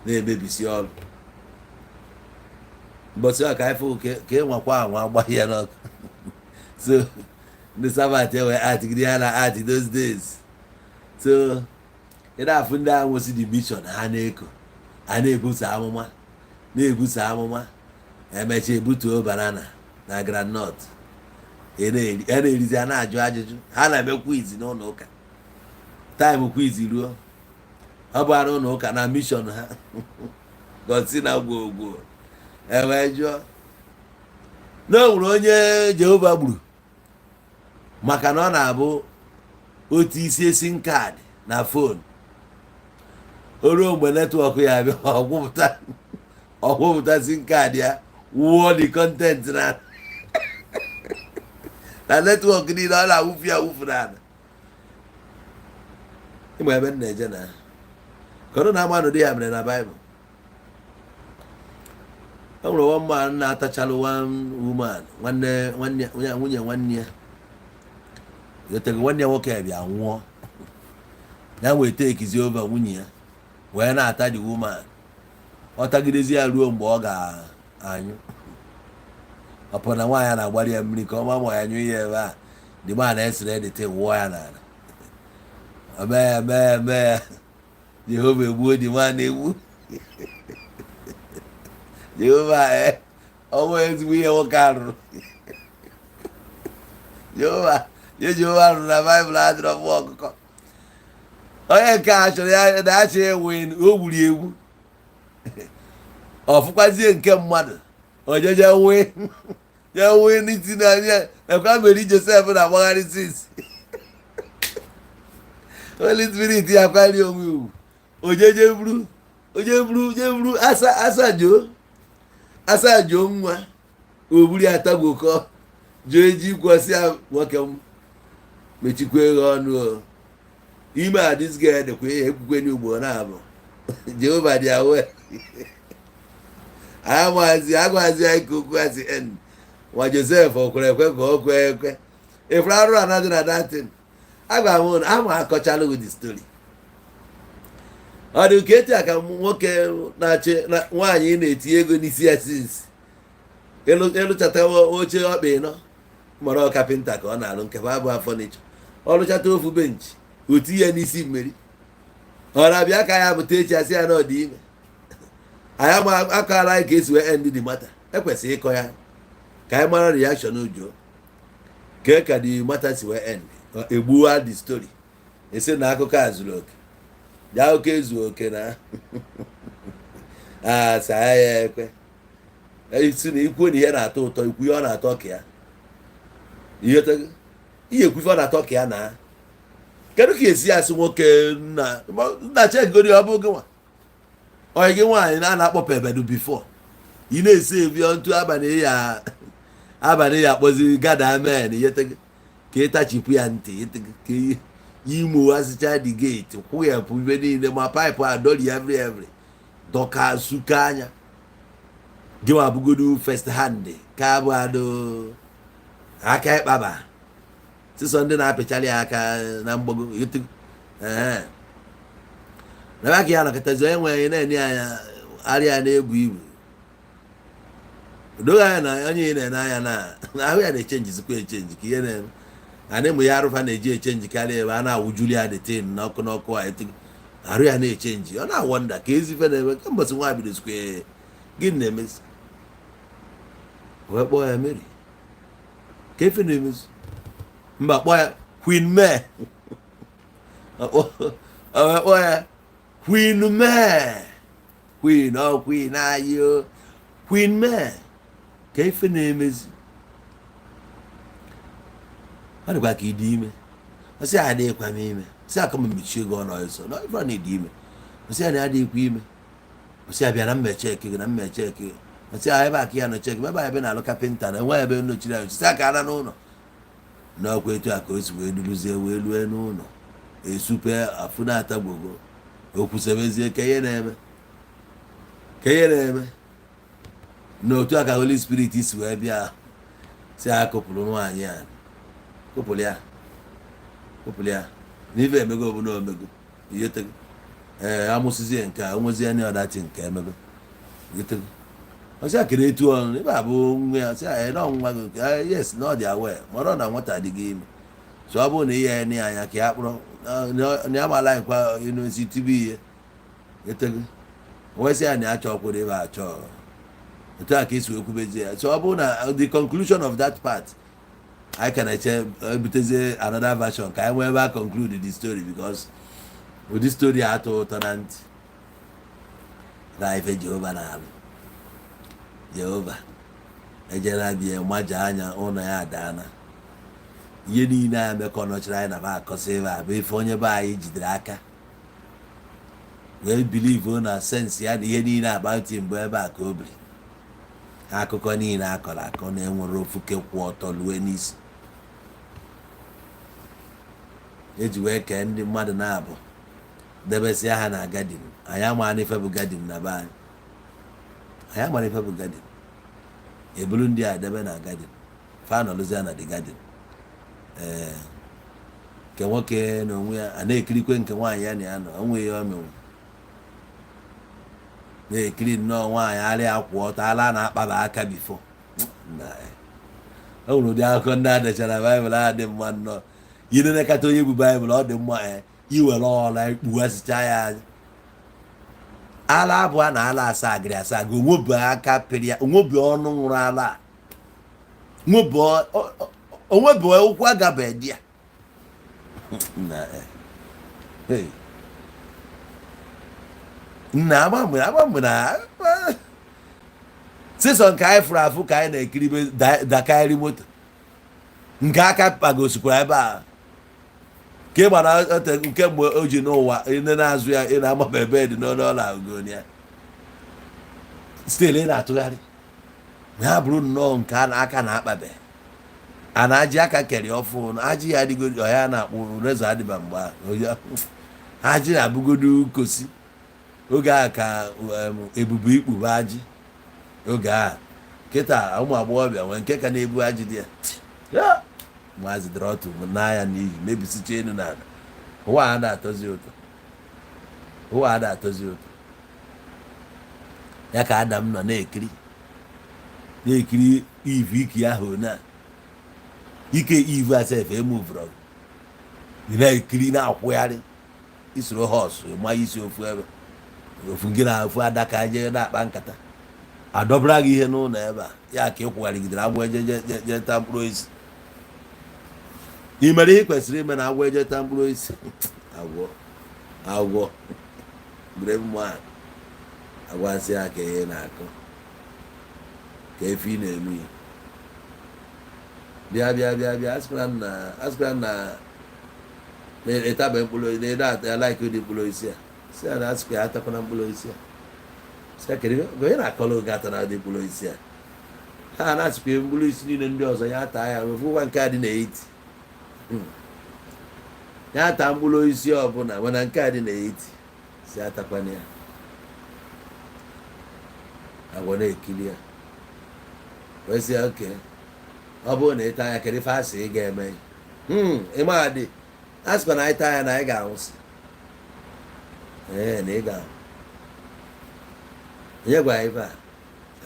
na-emebisi ọrụ. Ụbọchị a ka anyị fụ ka ị nwakwa anwa agba ya n'ọkụ. So ndị Sabbath enwe atigide ya na ati those days. So ị na-afụ ndị ahụ nwesị the mission ha na-eko, a na-ebuso amụma, na-ebuso amụma, emechaa ebutuo banana na groundnut a na-erizi, a na-ajụ ajụjụ, ha na-eme quiz n'ụlọ ụka. Time quiz ruo, ọ bụ arụ ụlọ ụka na mission ha gosi na gwogwo ewee jụọ na o nwere onye Jehova gburu maka na ọ na-abụ otu isi SIM card na phone, o ruo mgbe network ya abịa, ọgwụpụta SIM card ya, wụọ the content na network niile, ọ na-awụfu ya awụfu n'ala. Ịma ebe m na-eje na kọrọ na amanụ dị ya mere na Baịbụl, o nwere one man na-atachalụ one woman, nwanne nwanne nwunye nwanne ya yotego. Nwanne ya nwoke bịa nwụọ, ya wee takezie over nwunye ya wee na-ata the woman. Ọ tagidezi ya ruo mgbe ọ ga Anyụ ọ pụrụ na nwaanyị na-agbara ya mmiri ka ọ ma ma ya nyụ ihe ebe a. The man na-esere the thing wụọ ya n'ala. O mee ya, mee ya, mee ya. Jehova egbuo the man, egbu Jehova. Ee, ọnwa ezigbo ihe nwoke a rụrụ. Jehova, ihe Jehova rụrụ na Baịbụl adịrọ mma ọkụkọ. Onye nke a chọrọ ya na-achọ enwe, o gburu egwu. Ọ fụkwazie nke mmadụ ojeje nwee ya nwee n'isi n'anya ekwa mere Josef na-agbagharị sis. Holy Spirit ya kwari onwe ugwu, ojeje buru, oje buru, je buru asa asa joo asa joo nwa o buru ya tagwokọ joo eji kwọsị ya. Nwoke m mechikwa eghe ọnụ o ime a. This girl dịkwa ihe ekwukwe n'ugbo na-abụ Jehova dị awe amazi agwazi anyị ka okwu asị en nwa Josef o kwere ekwe ka o kwee ekwe efere arụ ana dị na datin. Agwa m unu ama akọchalụ gị the story. Ọ dị ka etu a ka nwoke na-achị na nwaanyị na-etinye ego n'isi ya since ịlụchata oche ọkpa ịnọ mara carpenter ka ọ na-alụ nke bụ abụ furniture. Ọ lụchata ofu bench, o tinye ya n'isi mmeri. Ọ na-abịa ka ya bụta echi, asị ya na ọ dị ime. Anyị ama akọala anyị ka esi wee end the matter. Ekwesịghị ịkọ ya ka anyị mara reaction ujo ka ka the matter si wee end. Egbuwa the story, esi na akụkọ a zuru oke dị, akụkọ ezu oke na a saa ya ekwe. Isi na ikwuo na ihe na-atọ ụtọ, ikwu ihe ọ na-atọ ka ya ihe ihe ekwu ife ọ na-atọ ka ya na kedu ka esi asị nwoke nna nna chegori. Ọ bụ gị nwa onye gị nwaanyị na na-akpọpụ ebedu before ị na-esi ebi ntụ abalị ya, abalị ya akpọzi gada amen ka ịtachipụ ya ntị ka imoghazịcha the gate, kwụghepụ ibe niile ma pipe adọri every dọka suka anya gị nwa bụgodu first hand ka abụ adụ aka ịkpaba sisọ ndị na-apịchara ya aka na mgbago. Ee, na aka ya nọkọtazi onye nwe na-enye anya arịa na-ebu ibu doghị anya na onye ị na-ene anya na ahụ ya na-echenjizikwa echenji ka ihe na-eme ana ịmụ ya arụfa na-eji echenji karịa ebe a na-awụjuli ya detin n'ọkụ n'ọkụ a arụ ya na-echenji. Ọ na-awọnda ka ezi ife na-eme ka mbọsị nwa bidozikwa gịnị na-emezi, wee kpọọ ya Mary ka efe na-emezi mba, kpọọ ya Queen Mary, wee kpọọ ya Queen Mary, Queen ọ Queen anyị o Queen Mary ka ife na-emezi. Ọ dịkwa ka ịdị ime. Ọ sị adịghịkwa m ime. Sị aka m mechie gị ọnụ ọsọ na ife na ịdị ime. Ọ sị na adịghịkwa ime. Ọ sị abịa na mmeche eke gị na mmeche eke gị. Ọ sị ebe a ka ya nọ cheki ebe a, ebe na-alụ carpenter na enwe ebe nnochiri anyị. Sị aka ana n'ụlọ n'ọkwa etu a ka o si wee duruzie wee lue n'ụlọ esupe afụ na-atagbogo okwusebezie ka ihe na-eme, ka ihe na-eme n'otu a ka Holy Spirit si wee bịa si a kụpụrụ nwaanyị a, kụpụrụ ya, kụpụrụ ya n'ife emego ọbụla omego ihe tego. Ee, amụsịzie nke a onwezie ndị ọdachi nke emego ihe tego. Ọsị a kere etu ọnụ ebe a bụ nwa ya. Sị a na nwa gị nke yes na ọ dị awe mara na nwata dị gị ime. So ọ bụrụ na ihe ya anya ka ya kpụrụ na ya mala nkwa ịnụ isi tibe ihe etego wee sị ya na ya chọkwuru ebe achọ otu a ka esi wee kwubezie ya. So ọ bụrụ na the conclusion of that part I can eche ebutezie another version ka anyị nwee ebe a conclude the story, because ụdị story a atọ ụtọ na ntị na ife Jehova na-alụ. Jehova ejela bie maja anya ụlọ ya adaana. Ihe niile a mekọ nọchiri anyị na ba akọsị ebe a bụ ife onye be anyị jidere aka wee believe na sense ya na ihe niile about him bụ ebe a ka o biri. Akụkọ niile akọrọ akọ na-enwere ofuke kwụ ọtọ lue n'isi eji wee kee ndị mmadụ na-abụ debesịa ha na garden. Anyị amara ife bụ garden na be anyị, anyị amara ife bụ garden. Eburu ndị a debe na garden, fa nọrụzia na the garden. Ee, nke nwoke na onwe ya a na-ekirikwe nke nwaanyị ya na ya nọ onwe ya o menwu. Na-ekiri nnọọ nwaanyị arịa akwụ ọtọ, ala na-akpaba aka before. O nwere ụdị akụkọ ndị a dechara Baịbụl a dị mma nnọọ. Inenekata onye bụ Baịbụl, ọ dị mma iwere ọla kpughasịcha ya anya. Ala abụọ na ala asaa agịrị asaa ga onwebe aka pịrị ya, onwebe ọnụ nwụrụ ala, onwebe ụkwụ agabe di ya. Nna, agba mgbe na sisọ nke anyị fụrụ afụ ka anyị na-ekiribe dakarị moto nke aka kpagosikwara ebe a ka ị gbara nke mgbe o ji n'ụwa ị na-azụ ya, ị na-amaba ebe dị n'ọnụ ọla ugoni ya still ị na-atụgharị ya bụrụ nnọọ nke aka na-akpabe a na-ajị aka kere ọfụ ajị ya adịgo ọya na-akpụ razor adịba mgbe ajị na-abụgodo kosi oge a ka ebube ikpube ajị oge a. Kịta ụmụ agbọghọbịa nwee nke ka na-ebu ajị dị ya maazị dọrọtụ n'anya n'iyi mebisicha elu na ala. Ụwa a na-atọzi ụtọ, ụwa a na-atọzi ụtọ. Ya ka Adam nọ na-ekiri na-ekiri Eve ike ahụ na ike Eve asef emuvụrụ na-ekiri na-akwụgharị isoro horse ma isi ofu ebe ofu gị na ofu adaka jee na-akpa nkata adọbara gị ihe n'ụlọ ebe a ya ka ị kwụgharịgidere agwọ eje je taa mkpụrụ osisi. Ị mere ihe ị kwesịrị ime na agwọ eje taa mkpụrụ osisi. Agwọ agwọ brave man agwasị ya ka ihe na-akọ ka efe ị na-eme ya. Bịa bịa bịa bịa, asịkwara na na-etabe mkpụrụ osisi na ede like ụdị mkpụrụ osisi a, si ya na asịkwa ya atakwana mkpụrụ osisi a. Si ya kedu onye na-akọrọ oge atara ụdị mkpụrụ osisi a. Ha na-asịkwa mkpụrụ osisi niile ndị ọzọ ya taa ya wefụkwa nke a dị n'etiti ya taa mkpụrụ osisi ọbụla, mana nke a dị n'etiti si atakwana ya. Agwọ na-ekiri ya wee sị ya oke ọ bụrụ na ịta ya, kedu ife asị ị ga-eme? Ịma dị a sịkwa na anyị taa ya na anyị ga-anwụsị. Ee, na ị ga-anwụ. Onye gwara ife a?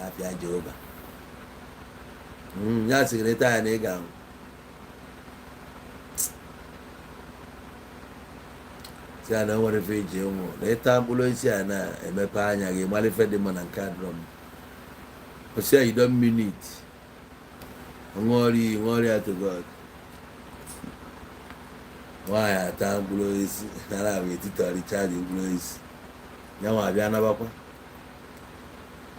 Afịa Jehova ya sịrị na ịta ya na ị ga-anwụ. Si ya na o nwere ife iji nwụ na ịta mkpụrụ osisi a na-emepe anya gị mara ife dị mma na nke adịrọ mma. O si ya, "You don't mean it." Ṅụọrọ iyi, ṅụọrọ ya to God. Nwaanyị ata mkpụrụ osisi nara abụ etiti ọrịcha dị mkpụrụ osisi ya nwa abịa nabakwa.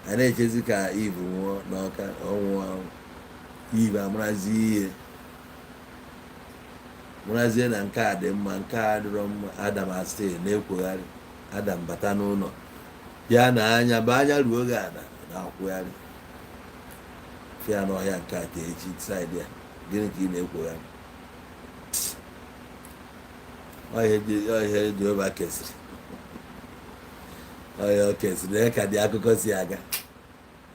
A na-echezi ka Eve nwụọ n'ọka ọ nwụọ. Eve amarazi ihe marazie na nke a dị mma, nke a adịrọ mma. Adam asị na-ekwogharị. Adam bata n'ụlọ ya na anya bụ anya ruo oge ana na-akwụgharị fịa n'ọhịa nke a ka echi side ya. Gịnị ka ị na-ekwogharị? Ọ ihe Jehova kesịrị, ọ ihe o kesịrị ya ka dị. Akụkọ si aga,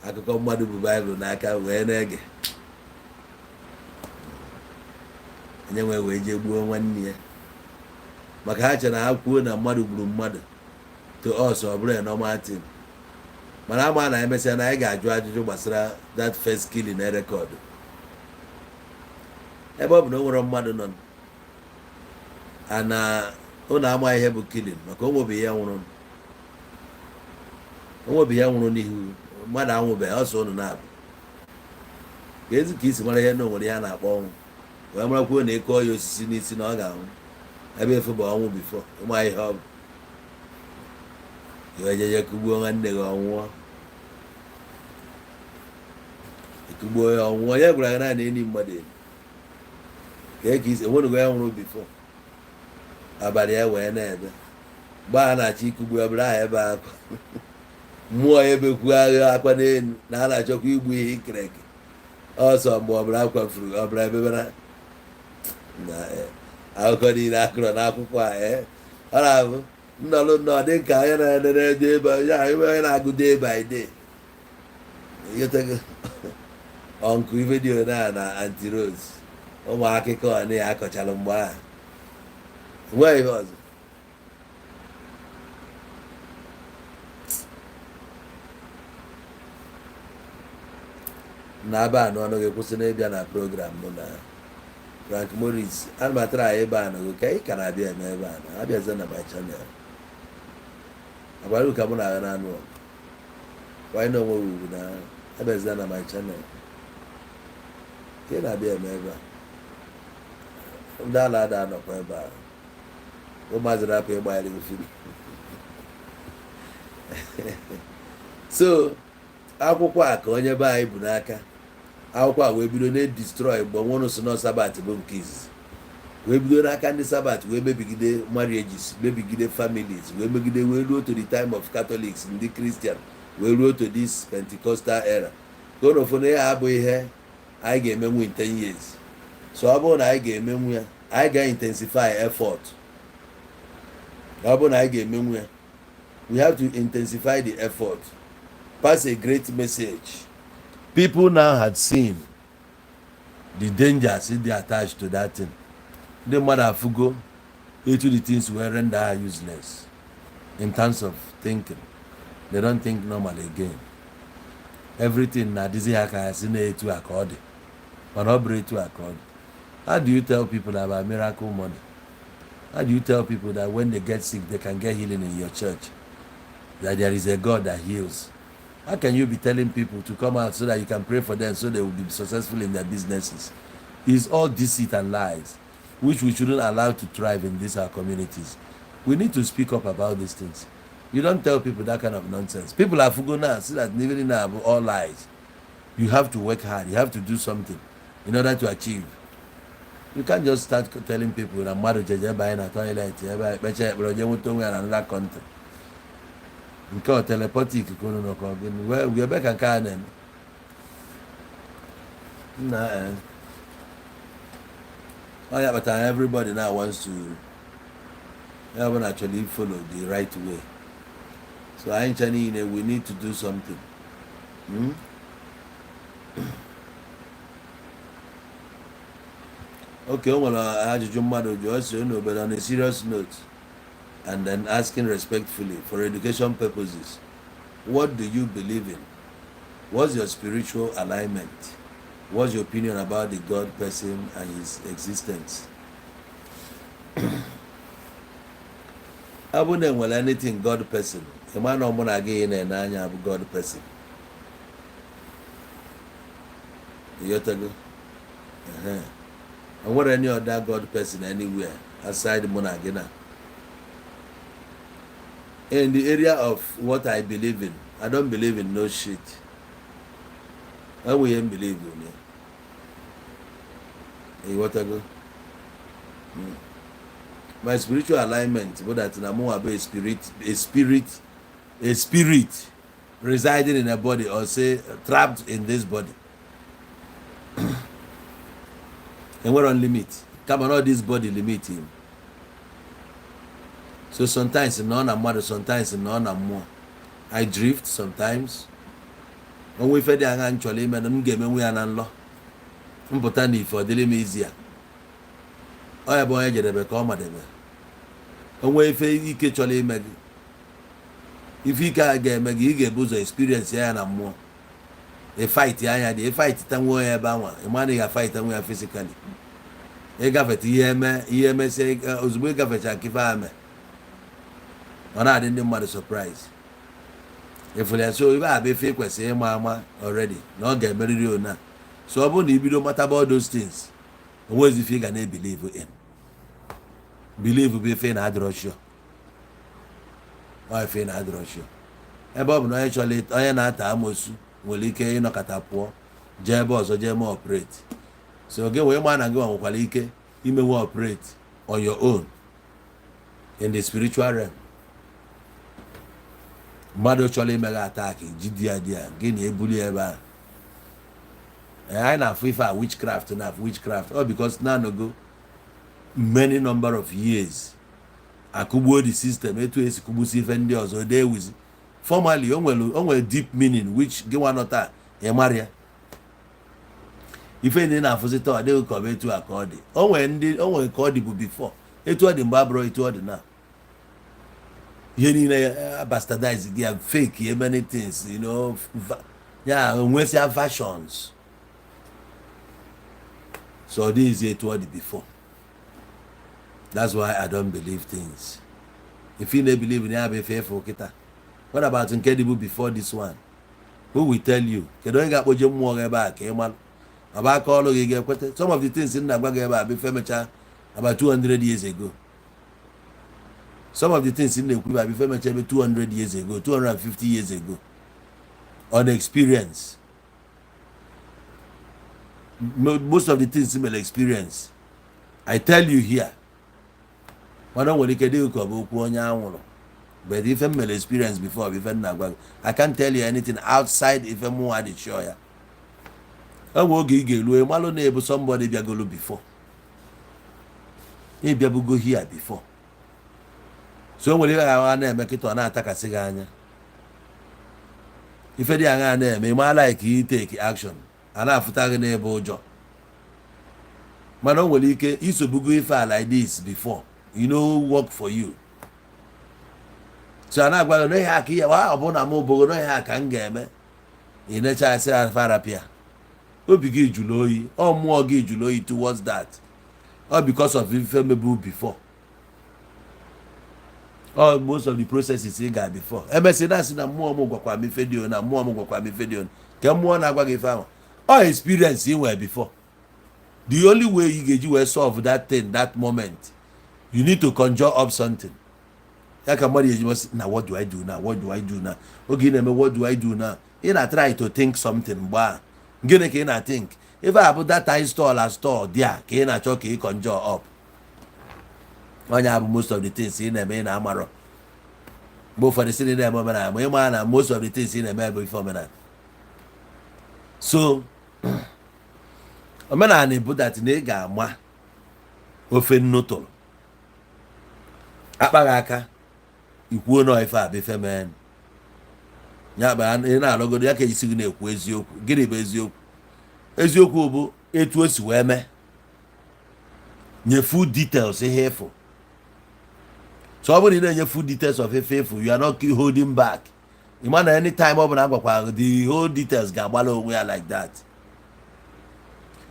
akụkọ mmadụ bụ Baịbụl n'aka wee na-ege onye nwe wee jee gbuo nwanne ya maka ha chere na ha kwuo na mmadụ gburu mmadụ to us ọ bụrụ a normal thing. Mana ama na emesịa na anyị ga-ajụ ajụjụ gbasara that first killing na record, ebe ọ bụ na o nwere mmadụ nọ ana ụnụ ama ihe bụ killing, maka o nwebeghị ya nwụrụ, o nwebeghị ya nwụrụ n'ihu mmadụ anwụbeghị ọsọ ụnụ na-abụ ka ezi ka isi mara ihe na o nwere ihe a na-akpọ ọnwụ wee marakwuo na ịkụọ ya osisi n'isi na ọ ga-anwụ ebe efu bụ ọnwụ before ịma ihe ọ bụ iwe jeje kugbuo nwanne gị ọnwụọ, ekugbuo ya ọnwụọ. Onye gwara gị na enyi mmadụ enyi ka eke isi enwenugo ya nwụrụ before abalị ya wee na-ebe mgbe a na-achọ ikugbu ya bụrụ aha ebe akwa mmụọ ya ebekwu agha akwa n'elu na a na-achọkwa igbu ihe ikere eke ọsọ mgbe ọbụla akwafuru ọbụla ebebere na akụkọ niile akụrọ n'akwụkwọ a. Ọ na-abụ nnọlụ nnọọ dị ka onye na-enene day by onye na-agụ day by day. Ịghọtago? Ọnkụ ife dị ona na Aunty Rose, ụmụ akụkọ a na ya akọchalụ mgbe ahụ nweghị ihe ọzọ. Na aba anụ ọnụ gị, kwụsị n'ịbịa na program mụ na Frank Morris. Ana m atara anyị ebe anụ gị ka ị ka na-abịa eme ebe a na abịazie na my channel. Agwara ka mụ na agha na-anụ ọgụ kwanye na onwe ugwu na abịazie na my channel ka ị na-abịa eme ebe a. Ndị ala ada anọkwa ebe a, ụmụazị rapụ ịgbanyere gị film. So akwụkwọ a ka onye be anyị bụ n'aka akwụkwọ a wee bido na-edestroy mgbe nwụrụ si na Sabbath bụ nke izizi, wee bido n'aka ndị Sabbath wee mebigide marriages, mebigide families, wee megide wee ruo to the time of Catholics, ndị Christian, wee ruo to this Pentecostal era. Ka ọ na ya abụ ihe anyị ga-emenwu in 10 years. So ọ bụrụ na anyị ga-emenwu ya, anyị ga-intensify effort. Ọ bụrụ na anyị ga-emenwu ya, we have to intensify the effort, pass a great message. People now had seen the dangers dey attached to that thing. Ndị mmadụ afụgo etu the things were render her useless in terms of thinking. They don't think normal again. Everything na-adịzi ha ka ha si na-etu a ka ọ dị, mana ọ bụrụ etu a ka ọ dị. How do you tell people about miracle money? How do you tell people that when they get sick, they can get healing in your church, that there is a God that heals? How can you be telling people to come out so that you can pray for them so they will be successful in their businesses? It's all deceit and lies, which we shouldn't allow to thrive in these our communities. We need to speak up about these things. You don't tell people that kind of nonsense. People are fugo now, see that even now, all lies. You have to work hard. You have to do something in order to achieve. You can't just start telling people na mmadụ jeje ebe anyị na toilet ebe anyị kpechaa ekpere, jee nweta onwe ya na another country. Nke ọ teleportic ka unu nọ ka ọ gịnị? Wee ebe ka nke a na-eme nna ọ ya kpatara everybody now wants to, ya ọbụla chọrọ follow the right way. So anyị ncha niile, we need to do something. Okay, o nwere ajụjụ mmadụ jụọ, si unu obodo, on a serious note and then asking respectfully for education purposes, what do you believe in? What's your spiritual alignment? What's your opinion about the God person and his existence? Ọ bụrụ na enwere anything God person, ịma na ọ mụ na gị na-ene anya bụ God person. Ịghọtago? O nwere any other God person anywhere aside mụ na gị na? In the area of what I believe in, I don't believe in no shit. Enweghị m believe in ya. Ịghọtago? My spiritual alignment bụ that na mụnwa bụ a spirit residing in a body, or say trapped in this body. Enwero limit, kama na this body limit him. So sometimes nọ na mmadụ, sometimes nọ na mmụọ. I drift sometimes. Onwe ife dị anya m chọrọ ime na m ga-emenwu ya na nlọ, mpụta na ife ọ dịrị m izi ya. Ọ ya bụ onye jedebe ka ọ madebe. Onwe ife ike chọrọ ime gị, ife ike a ga-eme gị, ị ga-ebu ụzọ experience ya na mmụọ. Ịfight anya dị, ịfight tanwuo ya ebe anwa, ị ma na ị ga-fight nwe ya physically. Ịgafeta ihe eme, ihe emesịa, ozugbo ịgafecha nke ife ame, ọ na-adị ndị mmadụ surprise efere ya. So ibe a bụ ife ị kwesịrị ịma ama already na ọ ga-emerịrị ona. So ọ bụrụ na ibido mataba all those things, onwezi ife ị ga na-ebelieve in. Believe bụ ife na-adịrọ sure. Ọ ife na-adịrọ sure. Ebe ọ bụ na onye chọrọ, onye na-ata amosu nwere ike ịnọkọta pụọ jee ebe ọzọ jee mee operate. So gị wee maa na gị nwekwara ike imenwe operate on your own in the spiritual realm. Mmadụ chọrọ ime gị attack, jidi ya di ya gị na ebuli ebe a. Anyị na-afụ ife a witchcraft, na-afụ witchcraft ọ because na anọgo many number of years akụgbuo the system etu esi kụgbusi ife ndị ọzọ dee ewuzi. Formally, o nwere deep meaning which gị nwa nọ taa ị mara ya. Ife ndị na-afụzi taa, ọ dịghị ka ọ bụ etu a ka ọ dị. O nwere ndị o nwere ka ọ dị bụ before. Etu ọ dị mgbe abụrụ etu ọ dị na ihe niile bastardize gị ya, fake ya, many things ya nwesịa versions. So ọ dịghịzi etu ọ dị before. That's why I don't believe things. If you na-ebelieve na ya bụ ife efu kịta, what about nke dịbu before this one? Who will tell you? Kedu onye ga-akpọje mmụọ gị ebe a ka ị malụ? Ọ bụ aka ọrụ gị ga-ekweta. Some of the things m na-agwa gị ebe a bụ ife mechaa about 200 years ago. Some of the things m na-ekwu ebe a bụ ife mechaa ebe 200 years ago, 250 years ago, on experience. Most of the things mere experience, I tell you here, mana o nwere ike dị ka ọ bụ okwu onye anwụrụ, but ife m mere experience before bụ ife m na-agwa gị. I can't tell you anything outside ife mụnwa dị sure ya. O nwere oge ị ga-eru, malụ na-ebu somebody bịagolo before, ịbịabugo here before. So o nwere ihe a na-eme kịta, ọ na-atakasị gị anya. Ife dị aṅa na-eme, ị maa like i take action, a na-afụta gị n'ebe ụjọ. Mana o nwere ike isobugo ife a like this before, work for you. So a na-agwa gị n'ihe aka ihe ọ bụ na m bụgo n'ihe a ka m ga-eme. Ị necha asị farapịa, obi gị jụrụ oyi, ọ mmụọ gị jụrụ oyi towards that, all because of ife mebu before, all most of the processes ị ga before. Emesị na asị na mmụọ m gwakwa m ife dị, na mmụọ m gwakwa m ife dị. Ke mmụọ na-agwa gị ife ahụ, all experience ị nwere before. The only way you ga-eji wee solve that thing that moment, you need to conjure up something. Ya ka mmadụ eji sị na, "What do I do now? What do I do now?" Oge ị na-eme "What do I do now?", ị na-try to think something. Mgbe a, gịnị ka ị na-think? Ife a bụ data install a store dị a ka ị na-achọ ka ị conjure up. Onye abụ most of the things ị na-eme, ị na-amarọ. Mgbe ụfọdụ sị na ị na-eme omenala, ma ị maa na most of the things ị na-eme bụ ife omenala. So omenala bụ that na ị ga-ama ofe nnu tụrụ akpaghị aka, ikwuo nọ ife a bụ ife mee ya. Bụ ị na-alụgodo ya ka ejisi gị na-ekwu eziokwu. Gịnị bụ eziokwu? Eziokwu bụ etu o si wee mee. Nye full details ihe ịfụ. So ọ bụrụ na ị na-enye full details of ife ịfụ, you are not holding back. Ị ma na anytime ọ bụla agwakwa, the whole details ga-agbala onwe ya like that.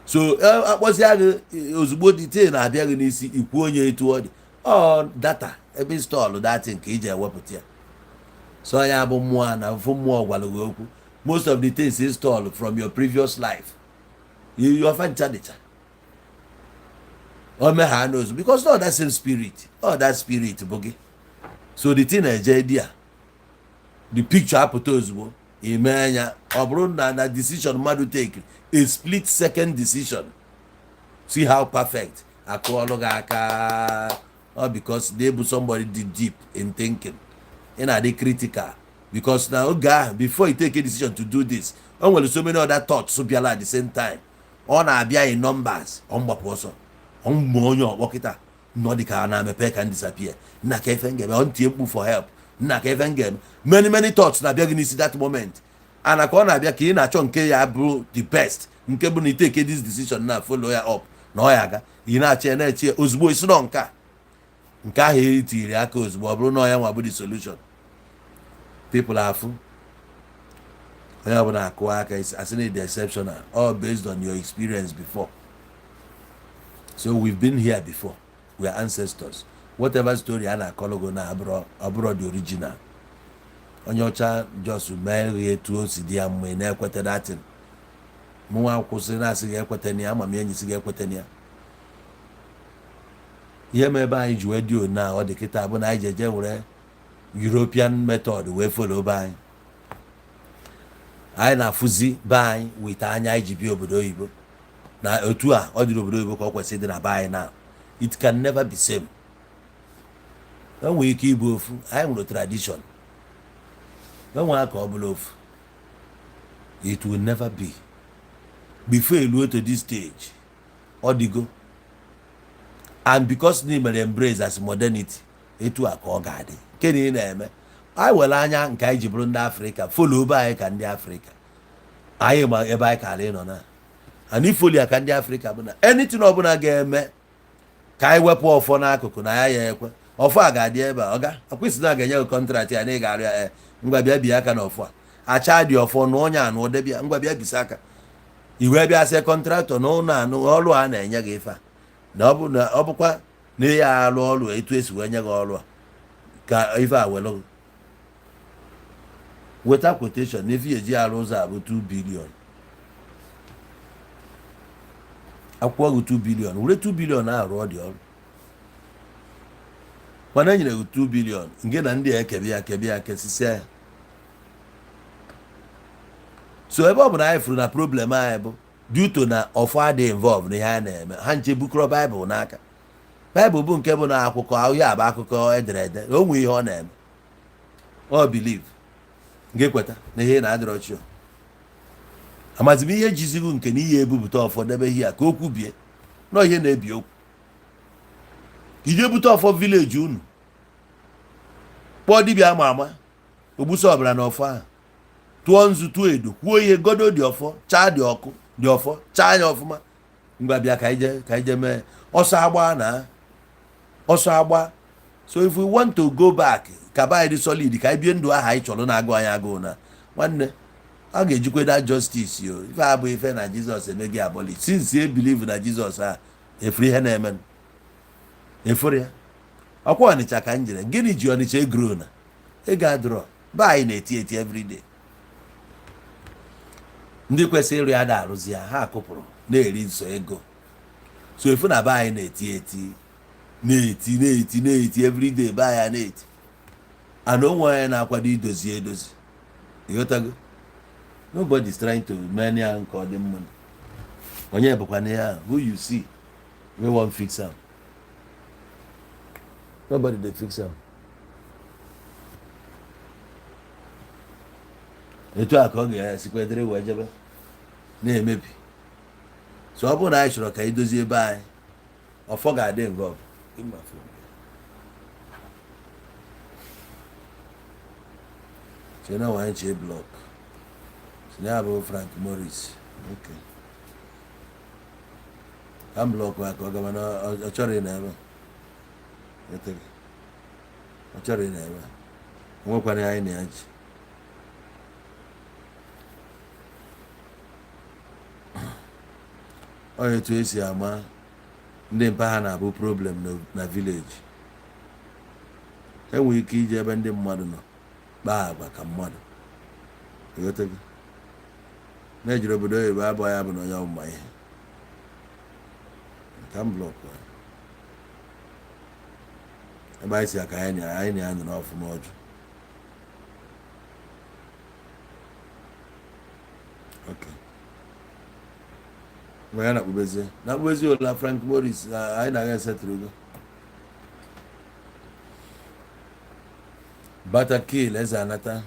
So akpọzia gị ozugbo, detail na-abịa gị n'isi, ikwu onye etu ọ dị. Ọ data ebe install data nke iji ewepụta ya. So onye abụ mmụọ na mfụ mmụọ gwara gị okwu, most of the things installed from your previous life, you ọfa ncha dịcha o mee ha n'ozu, because not that same spirit, all that spirit bụ gị. So the thing na-eje di a, the picture apụta ozugbo. Ime anya, ọ bụrụ na decision mmadụ take, a split second decision, see how perfect akụọlụ gị aka. All because they bụ somebody dị deep in thinking. Ị na-adị critical because na oge ahụ, before you take a decision to do this, o nwere so many other thoughts bịala at the same time. Ọ na-abịa in numbers. Ọ mgbapụ ọsọ, ọ mgbe onye ọkpọ kịta nọ dị ka a na-emepe ka m disappear, nna, ka efe m ga-eme? Ọ ntie mkpu for help, nna, ka efe m ga-eme? Many, many thoughts na-abịa gị n'isi that moment. Ana ka ọ na-abịa, ka ị na-achọ nke ya bụ the best, nke bụ na i take this decision na follow ya up na ọ ya aga. Ị na-achọ ya, na-eche ya, ozugbo isi nọ nke a, nke ahụ e tinyere aka ozugbo, ọ bụrụ na ọ ya nwa bụ the solution. People afụ onye ọbụla akụ aka, asị na the exceptional, all based on your experience before. So we've been here before. We are ancestors. Whatever story a na-akọrọ gị na abụrọ the original. Onye ọcha just mee gị etu o si dị ya mma, ị na-ekweta datin. Mụnwa kwụsị na-asị gị ekweta na ya. Ama m enyi sị gị ekweta na ya. Ihe ma ebe anyị ji wee dị ona ọ dị kịta bụ na anyị ji eje were European method wee follow be anyị. Anyị na-afụzi be anyị wite anya anyị ji bịa obodo oyibo, na otu a ọ dị n'obodo oyibo ka ọ kwesịrị ịdị na be anyị. Na it can never be same. O nwere ike ịbụ ofu. Anyị nwere tradition, o nwere ka ọ bụla ofu. It will never be. Before eluo to this stage, ọ dịgo. And because na mere embrace as modernity, etu a ka ọ ga-adị. Nke na ị na-eme, anyị were anya nke anyị ji bụrụ ndị Afrịka follow be anyị ka ndị Afrịka. Anyị ma ebe anyị kara ịnọ na and ifollow ya ka ndị Afrịka bụ na anything ọbụla ga-eme ka anyị wepụ ọfọ n'akụkụ na ya, ya ekwe ọfọ a ga-adị ebe a. Ọga akwụsị na ga-enye gị contract ya na ị ga-arịọ ya, ngwa, bịa bie aka n'ọfọ a. Acha dị ọfọ na onye anụ ọdebịa, ngwa, bịa bisa aka. I wee bịa sị contractor na ụlọ anụ ọrụ a na-enye gị ife a, na ọ bụ na ọ bụkwa na ya alụ ọrụ etu esi wee nye gị ọrụ a, ka ife a were weta quotation na ife eji arụ ụzọ a bụ 2 billion. Akwụkwọ gị 2 billion, were 2 billion ahụ rụọ dị ọrụ. Mana e nyere gị 2 billion nke na ndị a ekebe ya, kebe ya, kesịsịa ya. So ebe ọ bụ na anyị furu na problem anyị bụ due to na ọfọ adịghị involve n'ihe a na-eme. Ha nche bukọrọ Baịbụl n'aka. Baịbụl bụ nke bụ na akwụkwọ ahụ ya bụ akụkọ ederede, o nwe ihe ọ na-eme. Ọ believe nke kweta na ihe na-adịrọ chi. Amazi m ihe jizighị nke na ihe ebupụta ọfọ debe ihe a ka okwu bie nọ ihe na-ebi okwu. Ije bute ọfọ village unu, kpọọ dibịa ama ama, ogbusa ọbara na ọfọ ahụ, tụọ nzu, tụọ edo, kwuo ihe godo dị ọfọ, chaa dị ọkụ dị ọfọ, chaa anya ọfụma. Ngwa, bịa ka ije mee ọsọ agba na ọsọ agba. So if we want to go back ka be anyị dị solid, ka anyị bie ndụ ahụ anyị chọrọ na-agụ anyị agụụ, na nwanne a ga-ejikwa that justice yo. Ife a bụ ife na Jizọs emeghị abolish. Since e believe na Jizọs a efuru ihe na-eme efuru ya. Ọkwa Ọnịcha ka m jere. Gịnị ji Ọnịcha egro na ego adịrọ be anyị na-eti eti everyday? Ndị kwesịrị ịrụ ya da arụzi ya, ha akụpụrụ na-eri nso ego. So efu na be anyị na-eti eti, na-eti, na-eti, na-eti everyday. Be anyị na-eti ana onwe onye na-akwado idozi edozi. Ịghọtago? Nobody is trying to mee ya nke ọ dị mma. Onye bụkwa na ya who you see wey wan fix am? Nobody dey fix am. Etu a ka ọ ga-esikwa dịrị wee jebe na-emebi. So ọ bụrụ na anyị chọrọ ka anyị dozie ebe anyị, ọfọ ga-adị involve. Give my phone. Chee na nwanyị chee block si na ya bụ Frank Morris. Okay, ka m block ya ka ọ gaba na ọ chọrọ ị na ebe a. Eteghị. Ọ chọrọ ị na ebe a. O nwekwana ya anyị na ya ji. Ọ etu esi ama ndị mpa ha na-abụ problem na village. Enwere ike ije ebe ndị mmadụ nọ kpaa agwa ka mmadụ. Ịghọtago? Na-ejiri obodo oyibo abụọ ya bụ na onye ọmụma ihe ka m block ya. Ebe anyị si aka anyị na ya nọrọ ọfụma ọjụ. Okay, mgbe ya na-akpụbezie na-akpụbezie ụla Frank Morris na anyị na-aga esetụrụ Batakil Eze Anata.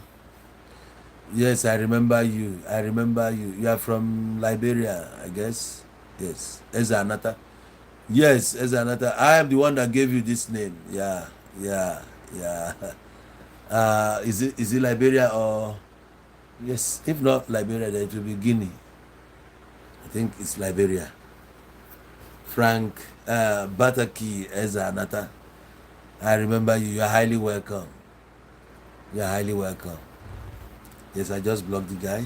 Yes, I remember you. I remember you. You are from Liberia, I guess. Yes, Eze Anata. Yes, Eze Anata. I am the one that gave you this name. Yeah. Is it Liberia or yes? If not Liberia, then it will be Guinea. I think it's Liberia. Frank Bataki Eze Anata. I remember you. You are highly welcome. You are highly welcome. Yes, I just blocked the guy.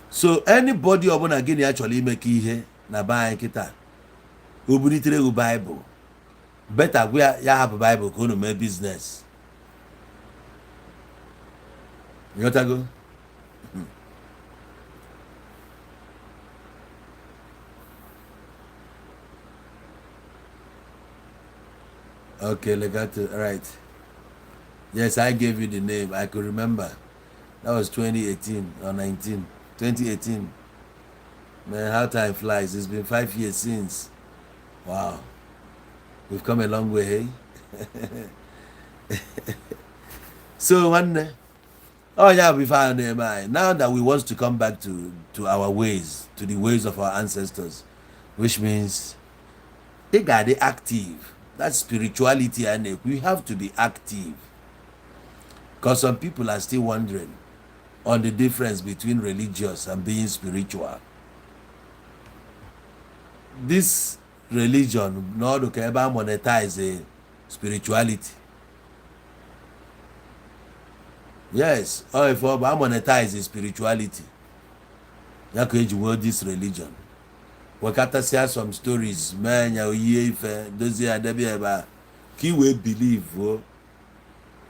So anybody ọbụla gịnị ya chọrọ ime ka ihe na be anyị kịta, o bulitere gị Baịbụl, better gwa ya ya hapụ Baịbụl ka unu mee business. Ịghọtago? Okay, Legato, right. Yes, I gave you the name. I could remember. That was 2018 or 19. 2018. Man, how time flies. It's been 5 years since. Wow. We've come a long way, hey? So, one day, oh yeah, we found him. Now that we want to come back to our ways, to the ways of our ancestors, which means they got it active. That's spirituality, and we have to be active. Because some people are still wondering on the difference between religious and being spiritual. This religion, no ka ebe a monetize spirituality. Yes, or if ọ bụ a monetize spirituality. Ya ka eji nwee this religion, wekọtasịa some stories, mee ya oyie ife, dozie ya, debe ya ebe a ka ị wee believe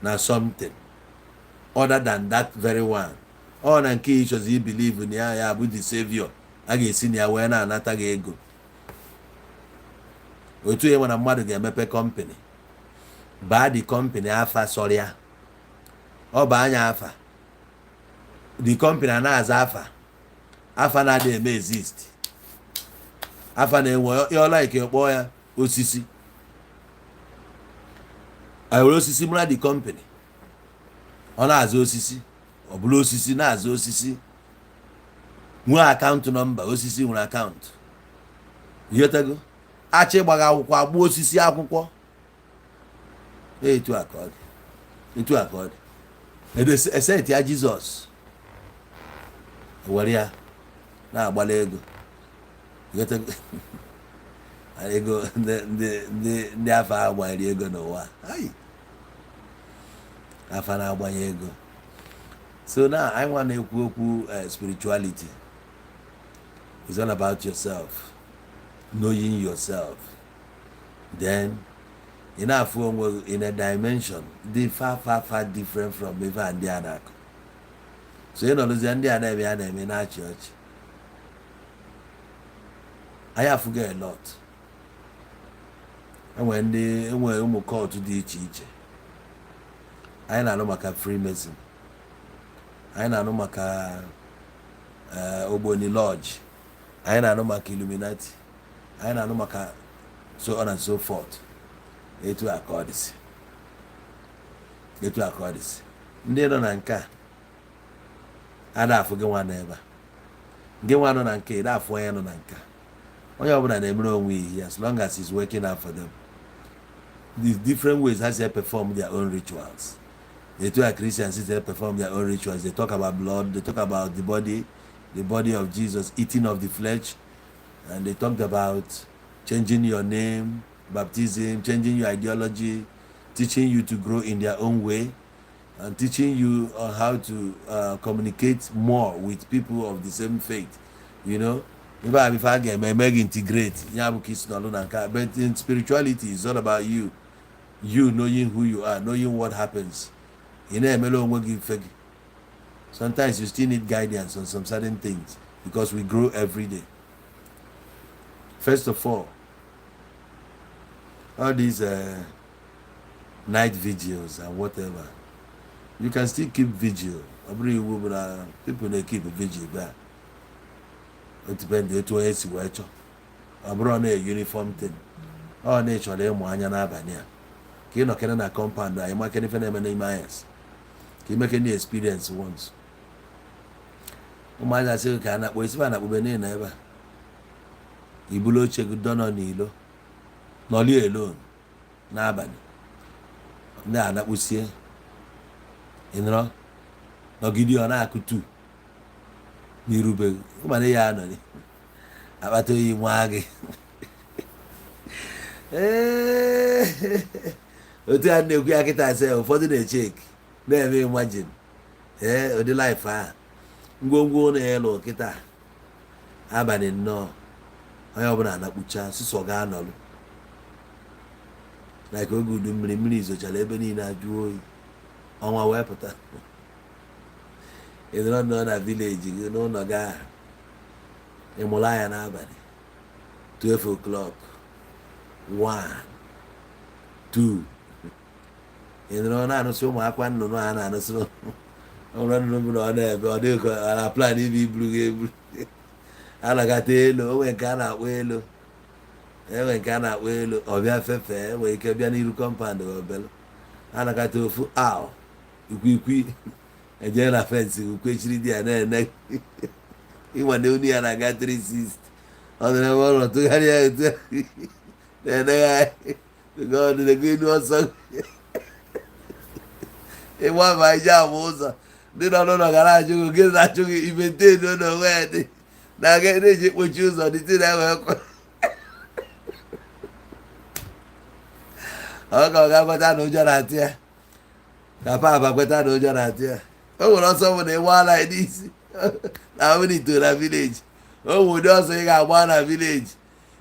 na something other than that very one. Ọ na nke ị chọzi believe na ya, ya bụ the savior a ga-esi na ya wee na-anata gị ego. Otu ya nwere mmadụ ga-emepe company, baa the company afa sọrọ ya, ọ bụ anya afa the company a na-aza afa, afa na-adị eme exist, afa na-enwe ya like kpọọ ya osisi, were osisi mara the company, ọ na-aza osisi, ọ bụrụ osisi na-aza osisi, nwee account number, osisi nwere account. Yotego achị gbagha akwụkwọ, agba osisi akwụkwọ. Etu a ka ọ dị, etu a ka ọ dị. Eseti ya Jizọs were ya na-agbala ego. Yotego ego ndị afa ahụ gbanyere ego n'ụwa. Ai, afa na-agbanye ego. So now anyị nwa na-ekwu okwu spirituality is all about yourself, knowing yourself. Then ị na-afụ onwe gị in a dimension dị far, far, far different from ife a ndị a na-akụ. So ị nọrụzie, ndị a na-eme ya na-eme na-achị ọchị. Anyị afụgo a lot. Enwere ndị enwere ụmụ cult dị iche iche. Anyị na-anụ maka Freemason, anyị na-anụ maka Ogboni Lodge, anyị na-anụ maka Illuminati, anyị na-anụ maka so on and so forth. Etu a ka ọ dịsị, etu a ka ọ dịsị. Ndị nọ na nke a ada afụ gị nwa n'ebe a, gị nwa nọ na nke ị afụ onye nọ na nke a. Onye ọbụla na-emere onwe ihe as long as he's working out for them. The different ways has they perform their own rituals, etu a Christians they perform their own rituals. They talk about blood, they talk about the body, the body of Jesus, eating of the flesh, and they talked about changing your name, baptism, changing your ideology, teaching you to grow in their own way and teaching you on how to communicate more with people of the same faith. Ife a ife a ga-eme eme gị integrate ya bụ ka isi nọlụ na nke a. But in spirituality is all about you, you knowing who you are, knowing what happens. Ị na-emere onwe gị ife gị. Sometimes you still need guidance on some certain things because we grow every day. First of all these night vigils and whatever, you can still keep vigil. Ọ bụrụ iwu bụ na people na-keep vigil bịa, o depend etu onye si wee chọọ. Ọ bụrụ na uniform thing, ọ na ị chọrọ ịmụ anya n'abalị a ka ị nọkere na compound anyị, makere ife na-eme n'ime anyasị, ka imeke ndị experience once. Ụmụazị asị gị ka a na-akpọ esi a na-akpọbe niile ebe a, ibulu oche gị dọnọ n'ilo, nọlie alone n'abalị, ndị a nakpụsie, ị nọrọ nọgide, ọ na-akụ tu n'irube ụmụnne ya anọrị, akpata oyi nwa gị. Ee, otu a na-ekwu ya kịta sị ụfọdụ na-echeki, na-eme imagine. Ee, ụdị life a, ngwongwo ụlọ ịlụ kịta, abalị nnọọ, onye ọbụla anakpucha sụsọ ga-anọlụ like oge udu mmiri, mmiri zochara ebe niile, ajụ oyi, ọnwa wee pụta, ị nọrọ nnọọ na village gị, n'ụlọ gị ahụ, ị mụrụ anya n'abalị 12 o'clock, 1, 2, ị nọrọ na-anụsị ụmụ akwa nnụnụ a na-anụsị ụlọ nnụnụ bụ na ọ na-ebe, ọ dịghị ka ọ na plan ibe iburu gị eburu anagata elu. Onwe nke a na-akpọ elu, enwe nke a na-akpọ elu, ọ bịa fefee, enwere ike bịa n'iru compound, obelu anakata ofu aw ikwiikwi eje na fence ukwechiri di ya na-ene ịnwa na onu ya na-aga 360. Ọ nọrọ ebe ọ nọ tụgharịa etu na-enegharị ego enu ọsọ ịgba ma ije ama ụzọ. Ndị nọ n'ụlọ gara ajụ gị, gị na-achụ gị imente enu n'onwe ya dị na-aga na-eji ekpochi ụzọ dị tí na-enwe ekwe ọ ka ọ ga-akweta na ụjọ na-atụ ya, ka papa kweta na ụjọ na-atụ ya. O nwere ọsọ bụ na ịgbala ya n'isi. Na ito na village, o nwere ụdị ọsọ ị ga-agba na village.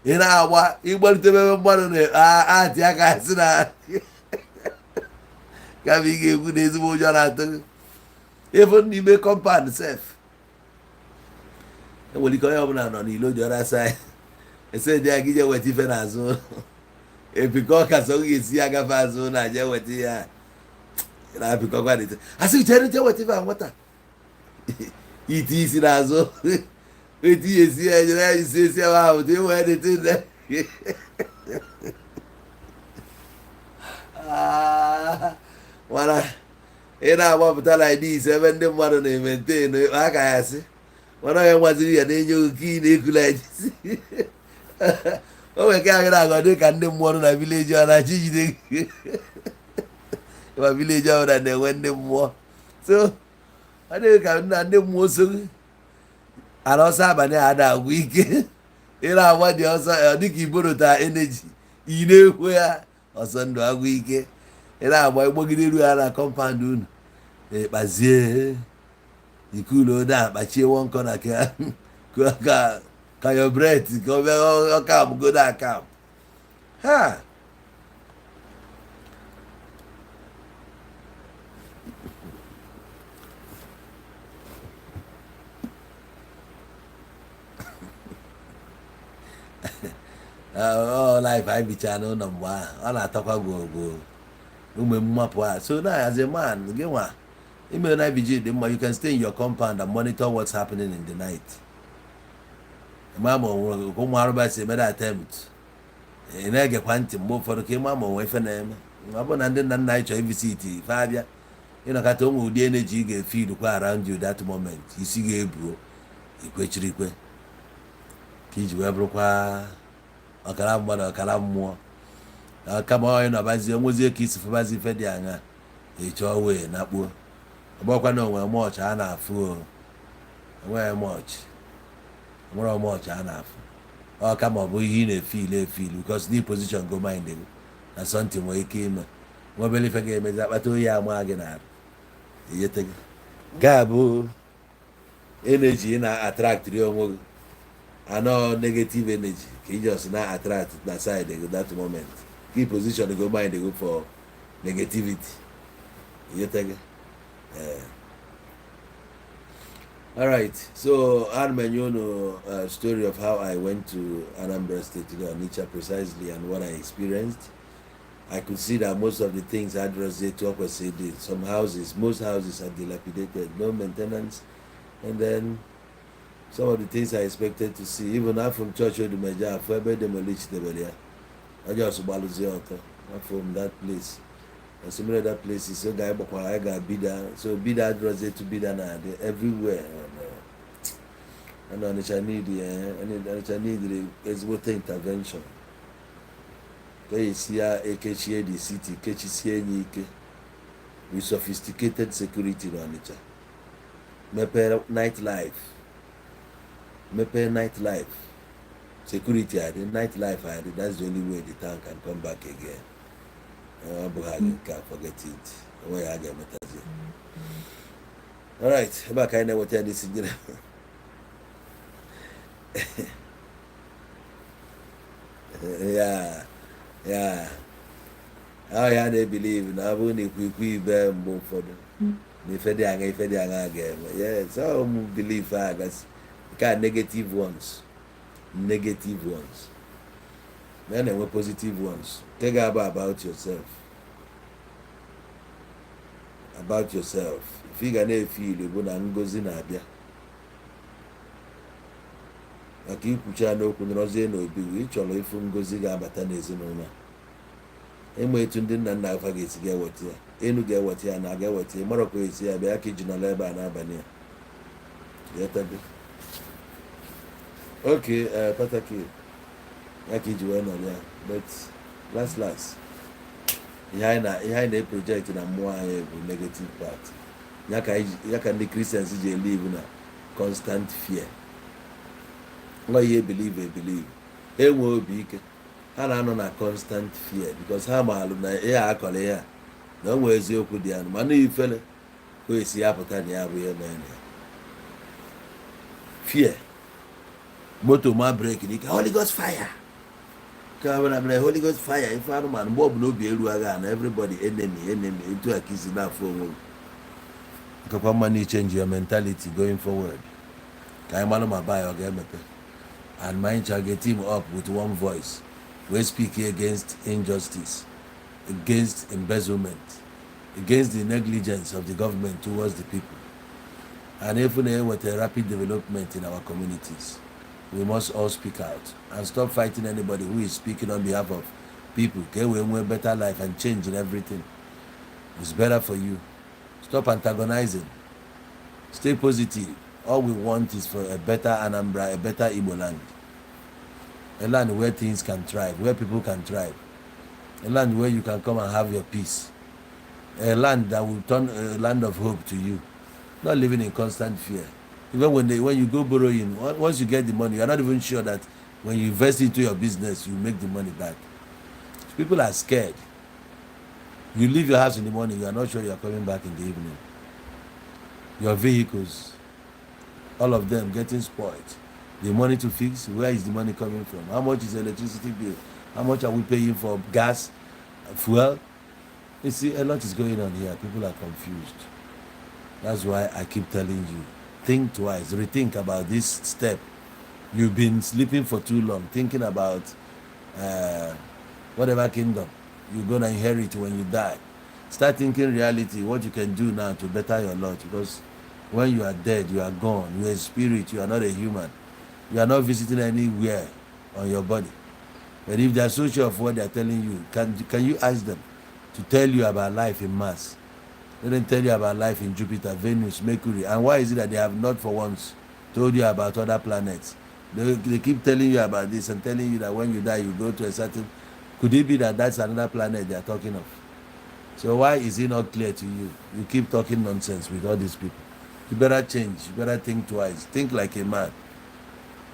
Ị na-agba, ịgbalite ebe mmadụ na-atị aka, sị na kama ị ga-ekwu na ezigbo ụjọ na-atụ gị. Even n'ime compound sef, enwere ike onye ọbụla nọ n'ilo dị ọra side, ese dị ya gị je weta ife n'azụ, epikọ ka sọ gị esi ya gafe azụ na je weta ya na-apịkọkwa dịte, asị chere je weta ife a nwata iti isi n'azụ, eti ya esi ya nyere ya isi esi ebe ahụ dị wee dịte nne. Mana ị na-agbapụta like this, ebe ndị mmadụ na-emaintain aka ya, sị mana onye nwaziri ya na-enye oke ị na-eku like this, o nwere nke ahụ na-agọ dị ka ndị mmụọ nọ na village. Ọ na-achọ ijide gị ma village ọbụla na-enwe ndị mmụọ, so ọ dịghị ka nna ndị mmụọ so gị. Ana ọsọ abalị a ada agwụ ike. Ị na-agba dị ọsọ, ọ dịka iborota energy ị na-ekwe ya ọsọ ndụ agwụ ike. Ị na-agba ịgbagide ruo ya na compound unu, ịkpazie ikulo na akpachie one corner ka your breath ka ọ bịa ọka amụgodo aka ha. Ọ life anyị bichaa n'ụlọ mgbe ahụ, ọ na-atọkwa gwogwo ụmụ mmapụ a. So now, as a man, gị nwa ime na vigil dị mma. You can stay in your compound and monitor what's happening in the night, ma ma onwere ka ụmụ arụba si emere attempt. Ị na-egekwa ntị mgbe ụfọdụ ka ị ma ma onwe ife na-eme. Ọ bụrụ na ndị nna nna anyị chọrọ ivisit ife abịa ịnọkọta, onwe ụdị energy ị ga-efeel kwa around you that moment, isi ga-ebuo ikwechirikwe ka iji wee bụrụkwa ọkara mmadụ, ọkara mmụọ. Kama onye nọbazie nwezie ka isi fụbazi ife dị aṅa, ịchọọ wee nakpuo. Ọgbakwa na onwe much a na-afụ o enweghị much, nwere much a na-afụ. Ọ kama ọ bụ ihe ị na-efeel efeel, because the position go mind gị na something nwere ike ime, nwa obere ife ga-emezi akpata oyi ama gị n'arụ iyete gị. Nke a bụ energy ị na-attract onwe gị, anọ negative energy ka ị just na-attract na side gị that moment, ka ị position go mind gị for negativity iyete gị. All right, so ana m enye unu a story of how I went to Anambra State, to Onitsha precisely, and what I experienced. I could see that most of the things addressed to kwesịrị. Some houses, most houses are dilapidated, no maintenance, and then some of the things I expected to see, even from church Odumeje, afọ ebe demolish debere ya, onye ọsọ gbalụzie ọtọ from that place and so many other places. Oge anyị gbakwara, anyị ga-bida, so bida adịrọzi etu bida na-adị everywhere. And Onitsha need Onitsha need ezigbote intervention ka esi ya ekechie the city, kechisie ya ike with sophisticated security na Onitsha. Mepee night life, mepee night life, security adị, night life adị. That's the only way the town can come back again. Ọ bụ ha nke a, forget it, onwe ya a ga-emetazi. Alright, ebe a ka anyị na-eweta ya n'isi njire. Ya ọ ya na-ebelieve na ọ bụrụ na ikwu ibe mgbe ụfọdụ na ife dị aṅa, ife dị aṅa ga-eme. Yes, ọ ụmụ belief a gasị nke a, negative ones, negative ones. Ma a na-enwe positive ones nke ga-abụ about yourself, about yourself. Ife ị ga na-efe ilu bụ na ngozi na-abịa maka ikwucha n'okwu nọrọzie n'obi gị. Ị chọrọ ịfụ ngozi ga-abata n'ezinụlọ a, ịma etu ndị nna nna afa ga-esi ga-eweta ya, enu ga-eweta ya na ga-eweta ya, mara ka esi ya bịa ka iji nọrọ ebe a n'abalị a. Ghọtago? Okay, pataki ya ka iji wee nọrọ ya. But last last, ihe anyị na-eproject na mmụọ anyị bụ negative part ya, ka ya ka ndị Christians ji elive na constant fear. Nwa ihe believe ebelieve, ha enwe obi ike, ha na-anọ na constant fear because ha maalụ na ihe a akọrọ ihe a na o nwee eziokwu dị ya, mana ifele ka o esi ya pụta na ya bụ ihe mere na ya. Fear. Moto ma brake n'ike, "Holy Ghost fire!" Ka mere mere Holy Ghost fire. Ife anụmanụ, mgbe ọbụla obi eru agha na everybody enemy, enemy. Etu a ka isi na-afụ onwe gị. Nkekwa mma na change your mentality going forward, ka anyị malụ ma ba ya ọ ga-emepe and ma anyị ncha ga team up with one voice wee speak against injustice, against embezzlement, against the negligence of the government towards the people. And if we eweta rapid development in our communities, we must all speak out and stop fighting anybody who is speaking on behalf of people, ka e wee nwee better life and change in everything. It's better for you. Stop antagonizing. Stay positive. All we want is for a better Anambra, a better Igbo land, a land where things can thrive, where people can thrive, a land where you can come and have your peace, a land that will turn a land of hope to you, not living in constant fear. Even when you go borrowing, once you get the money, you are not even sure that when you invest into your business, you make the money back. People are scared. You leave your house in the morning, you are not sure you are coming back in the evening. Your vehicles, all of them getting spoiled. The money to fix, where is the money coming from? How much is electricity bill? How much are we paying for gas, fuel? You see, a lot is going on here. People are confused. That's why I keep telling you, think twice, rethink about this step. You've been sleeping for too long, thinking about whatever kingdom you're gonna inherit when you die. Start thinking reality, what you can do now to better your lot, because when you are dead, you are gone. You're a spirit, you are not a human. You are not visiting anywhere on your body. But if they are so sure of what they are telling you, can you ask them to tell you about life in Mars? Let them tell you about life in Jupiter, Venus, Mercury. And why is it that they have not for once told you about other planets? They keep telling you about this and telling you that when you die, you go to a certain. Could it be that that's another planet they are talking of? So why is it not clear to you? You keep talking nonsense with all these people. You better change. You better think twice. Think like a man.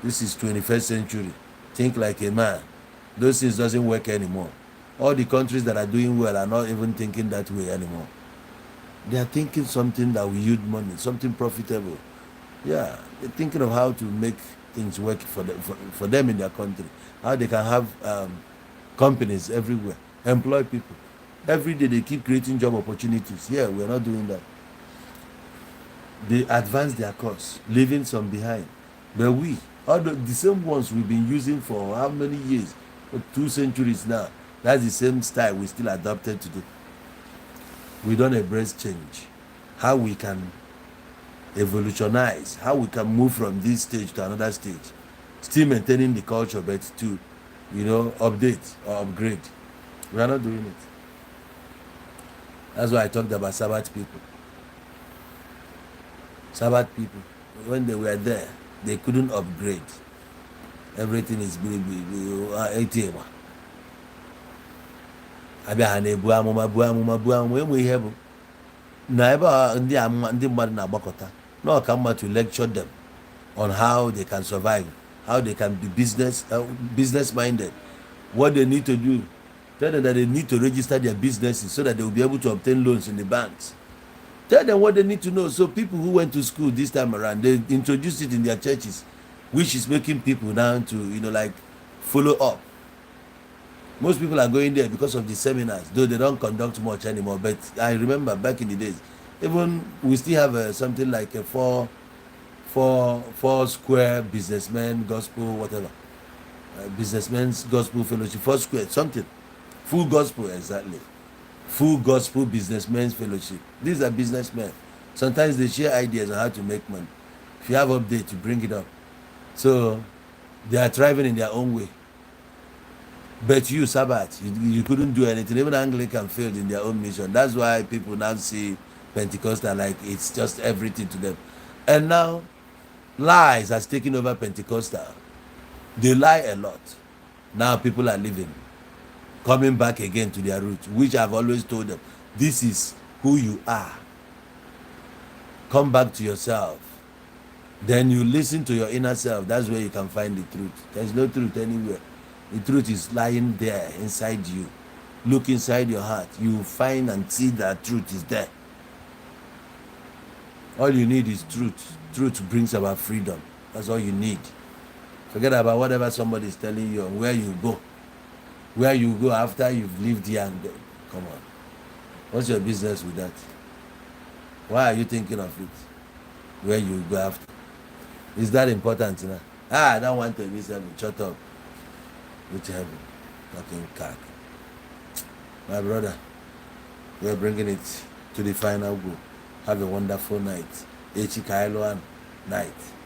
This is 21st century. Think like a man. Those things doesn't work anymore. All the countries that are doing well are not even thinking that way anymore. They are thinking something that will yield money, something profitable. Yeah, they're thinking of how to make things work for them in their country, how they can have companies everywhere, employ people. Every day they keep creating job opportunities. Yeah, we're not doing that. They advance their course, leaving some behind. But we, all the same ones we've been using for how many years? For 2 centuries now. That's the same style we still adopted today. We don't embrace change. How we can evolutionize, how we can move from this stage to another stage, still maintaining the culture, but to update or upgrade. We are not doing it. That's why I talked about Sabbath people. Sabbath people, when they were there, they couldn't upgrade. Everything is ATM. Abịa ha na-ebu amụma, buo amụma, buo amụma. Enwe ihe bụ na ebe a ndị amụma, ndị mmadụ na-agbakọta na ọka mma to lecture them on how they can survive, how they can be business minded, what they need to do. Tell them that they need to register their businesses so that they will be able to obtain loans in the banks. Tell them what they need to know. So people who went to school this time around, they introduced it in their churches, which is making people now to like follow up. Most people are going there because of the seminars, though they don't conduct much anymore. But I remember back in the days, even we still have something like a four square businessmen gospel, whatever, businessmen's gospel fellowship, four square something, full gospel, exactly, full gospel businessmen's fellowship. These are businessmen. Sometimes they share ideas on how to make money. If you have update, you bring it up. So they are thriving in their own way. But you, Sabbath, you couldn't do anything. Even Anglican failed in their own mission. That's why people now see Pentecostal like it's just everything to them. And now lies has taken over Pentecostal. They lie a lot. Now people are living, coming back again to their roots, which I've always told them, this is who you are. Come back to yourself. Then you listen to your inner self. That's where you can find the truth. There's no truth anywhere. The truth is lying there inside you. Look inside your heart. You will find and see that truth is there. All you need is truth. Truth brings about freedom. That's all you need. Forget about whatever somebody is telling you on where you go, where you go after you've lived here and go. Come on, what's your business with that? Why are you thinking of it, where you go after? Is that important now? Ah, I don't want to miss heaven. Shut up. Which heaven? Fucking cock. My brother, we're bringing it to the final go. Have a wonderful night. Echi ka anyị lụọ. Night.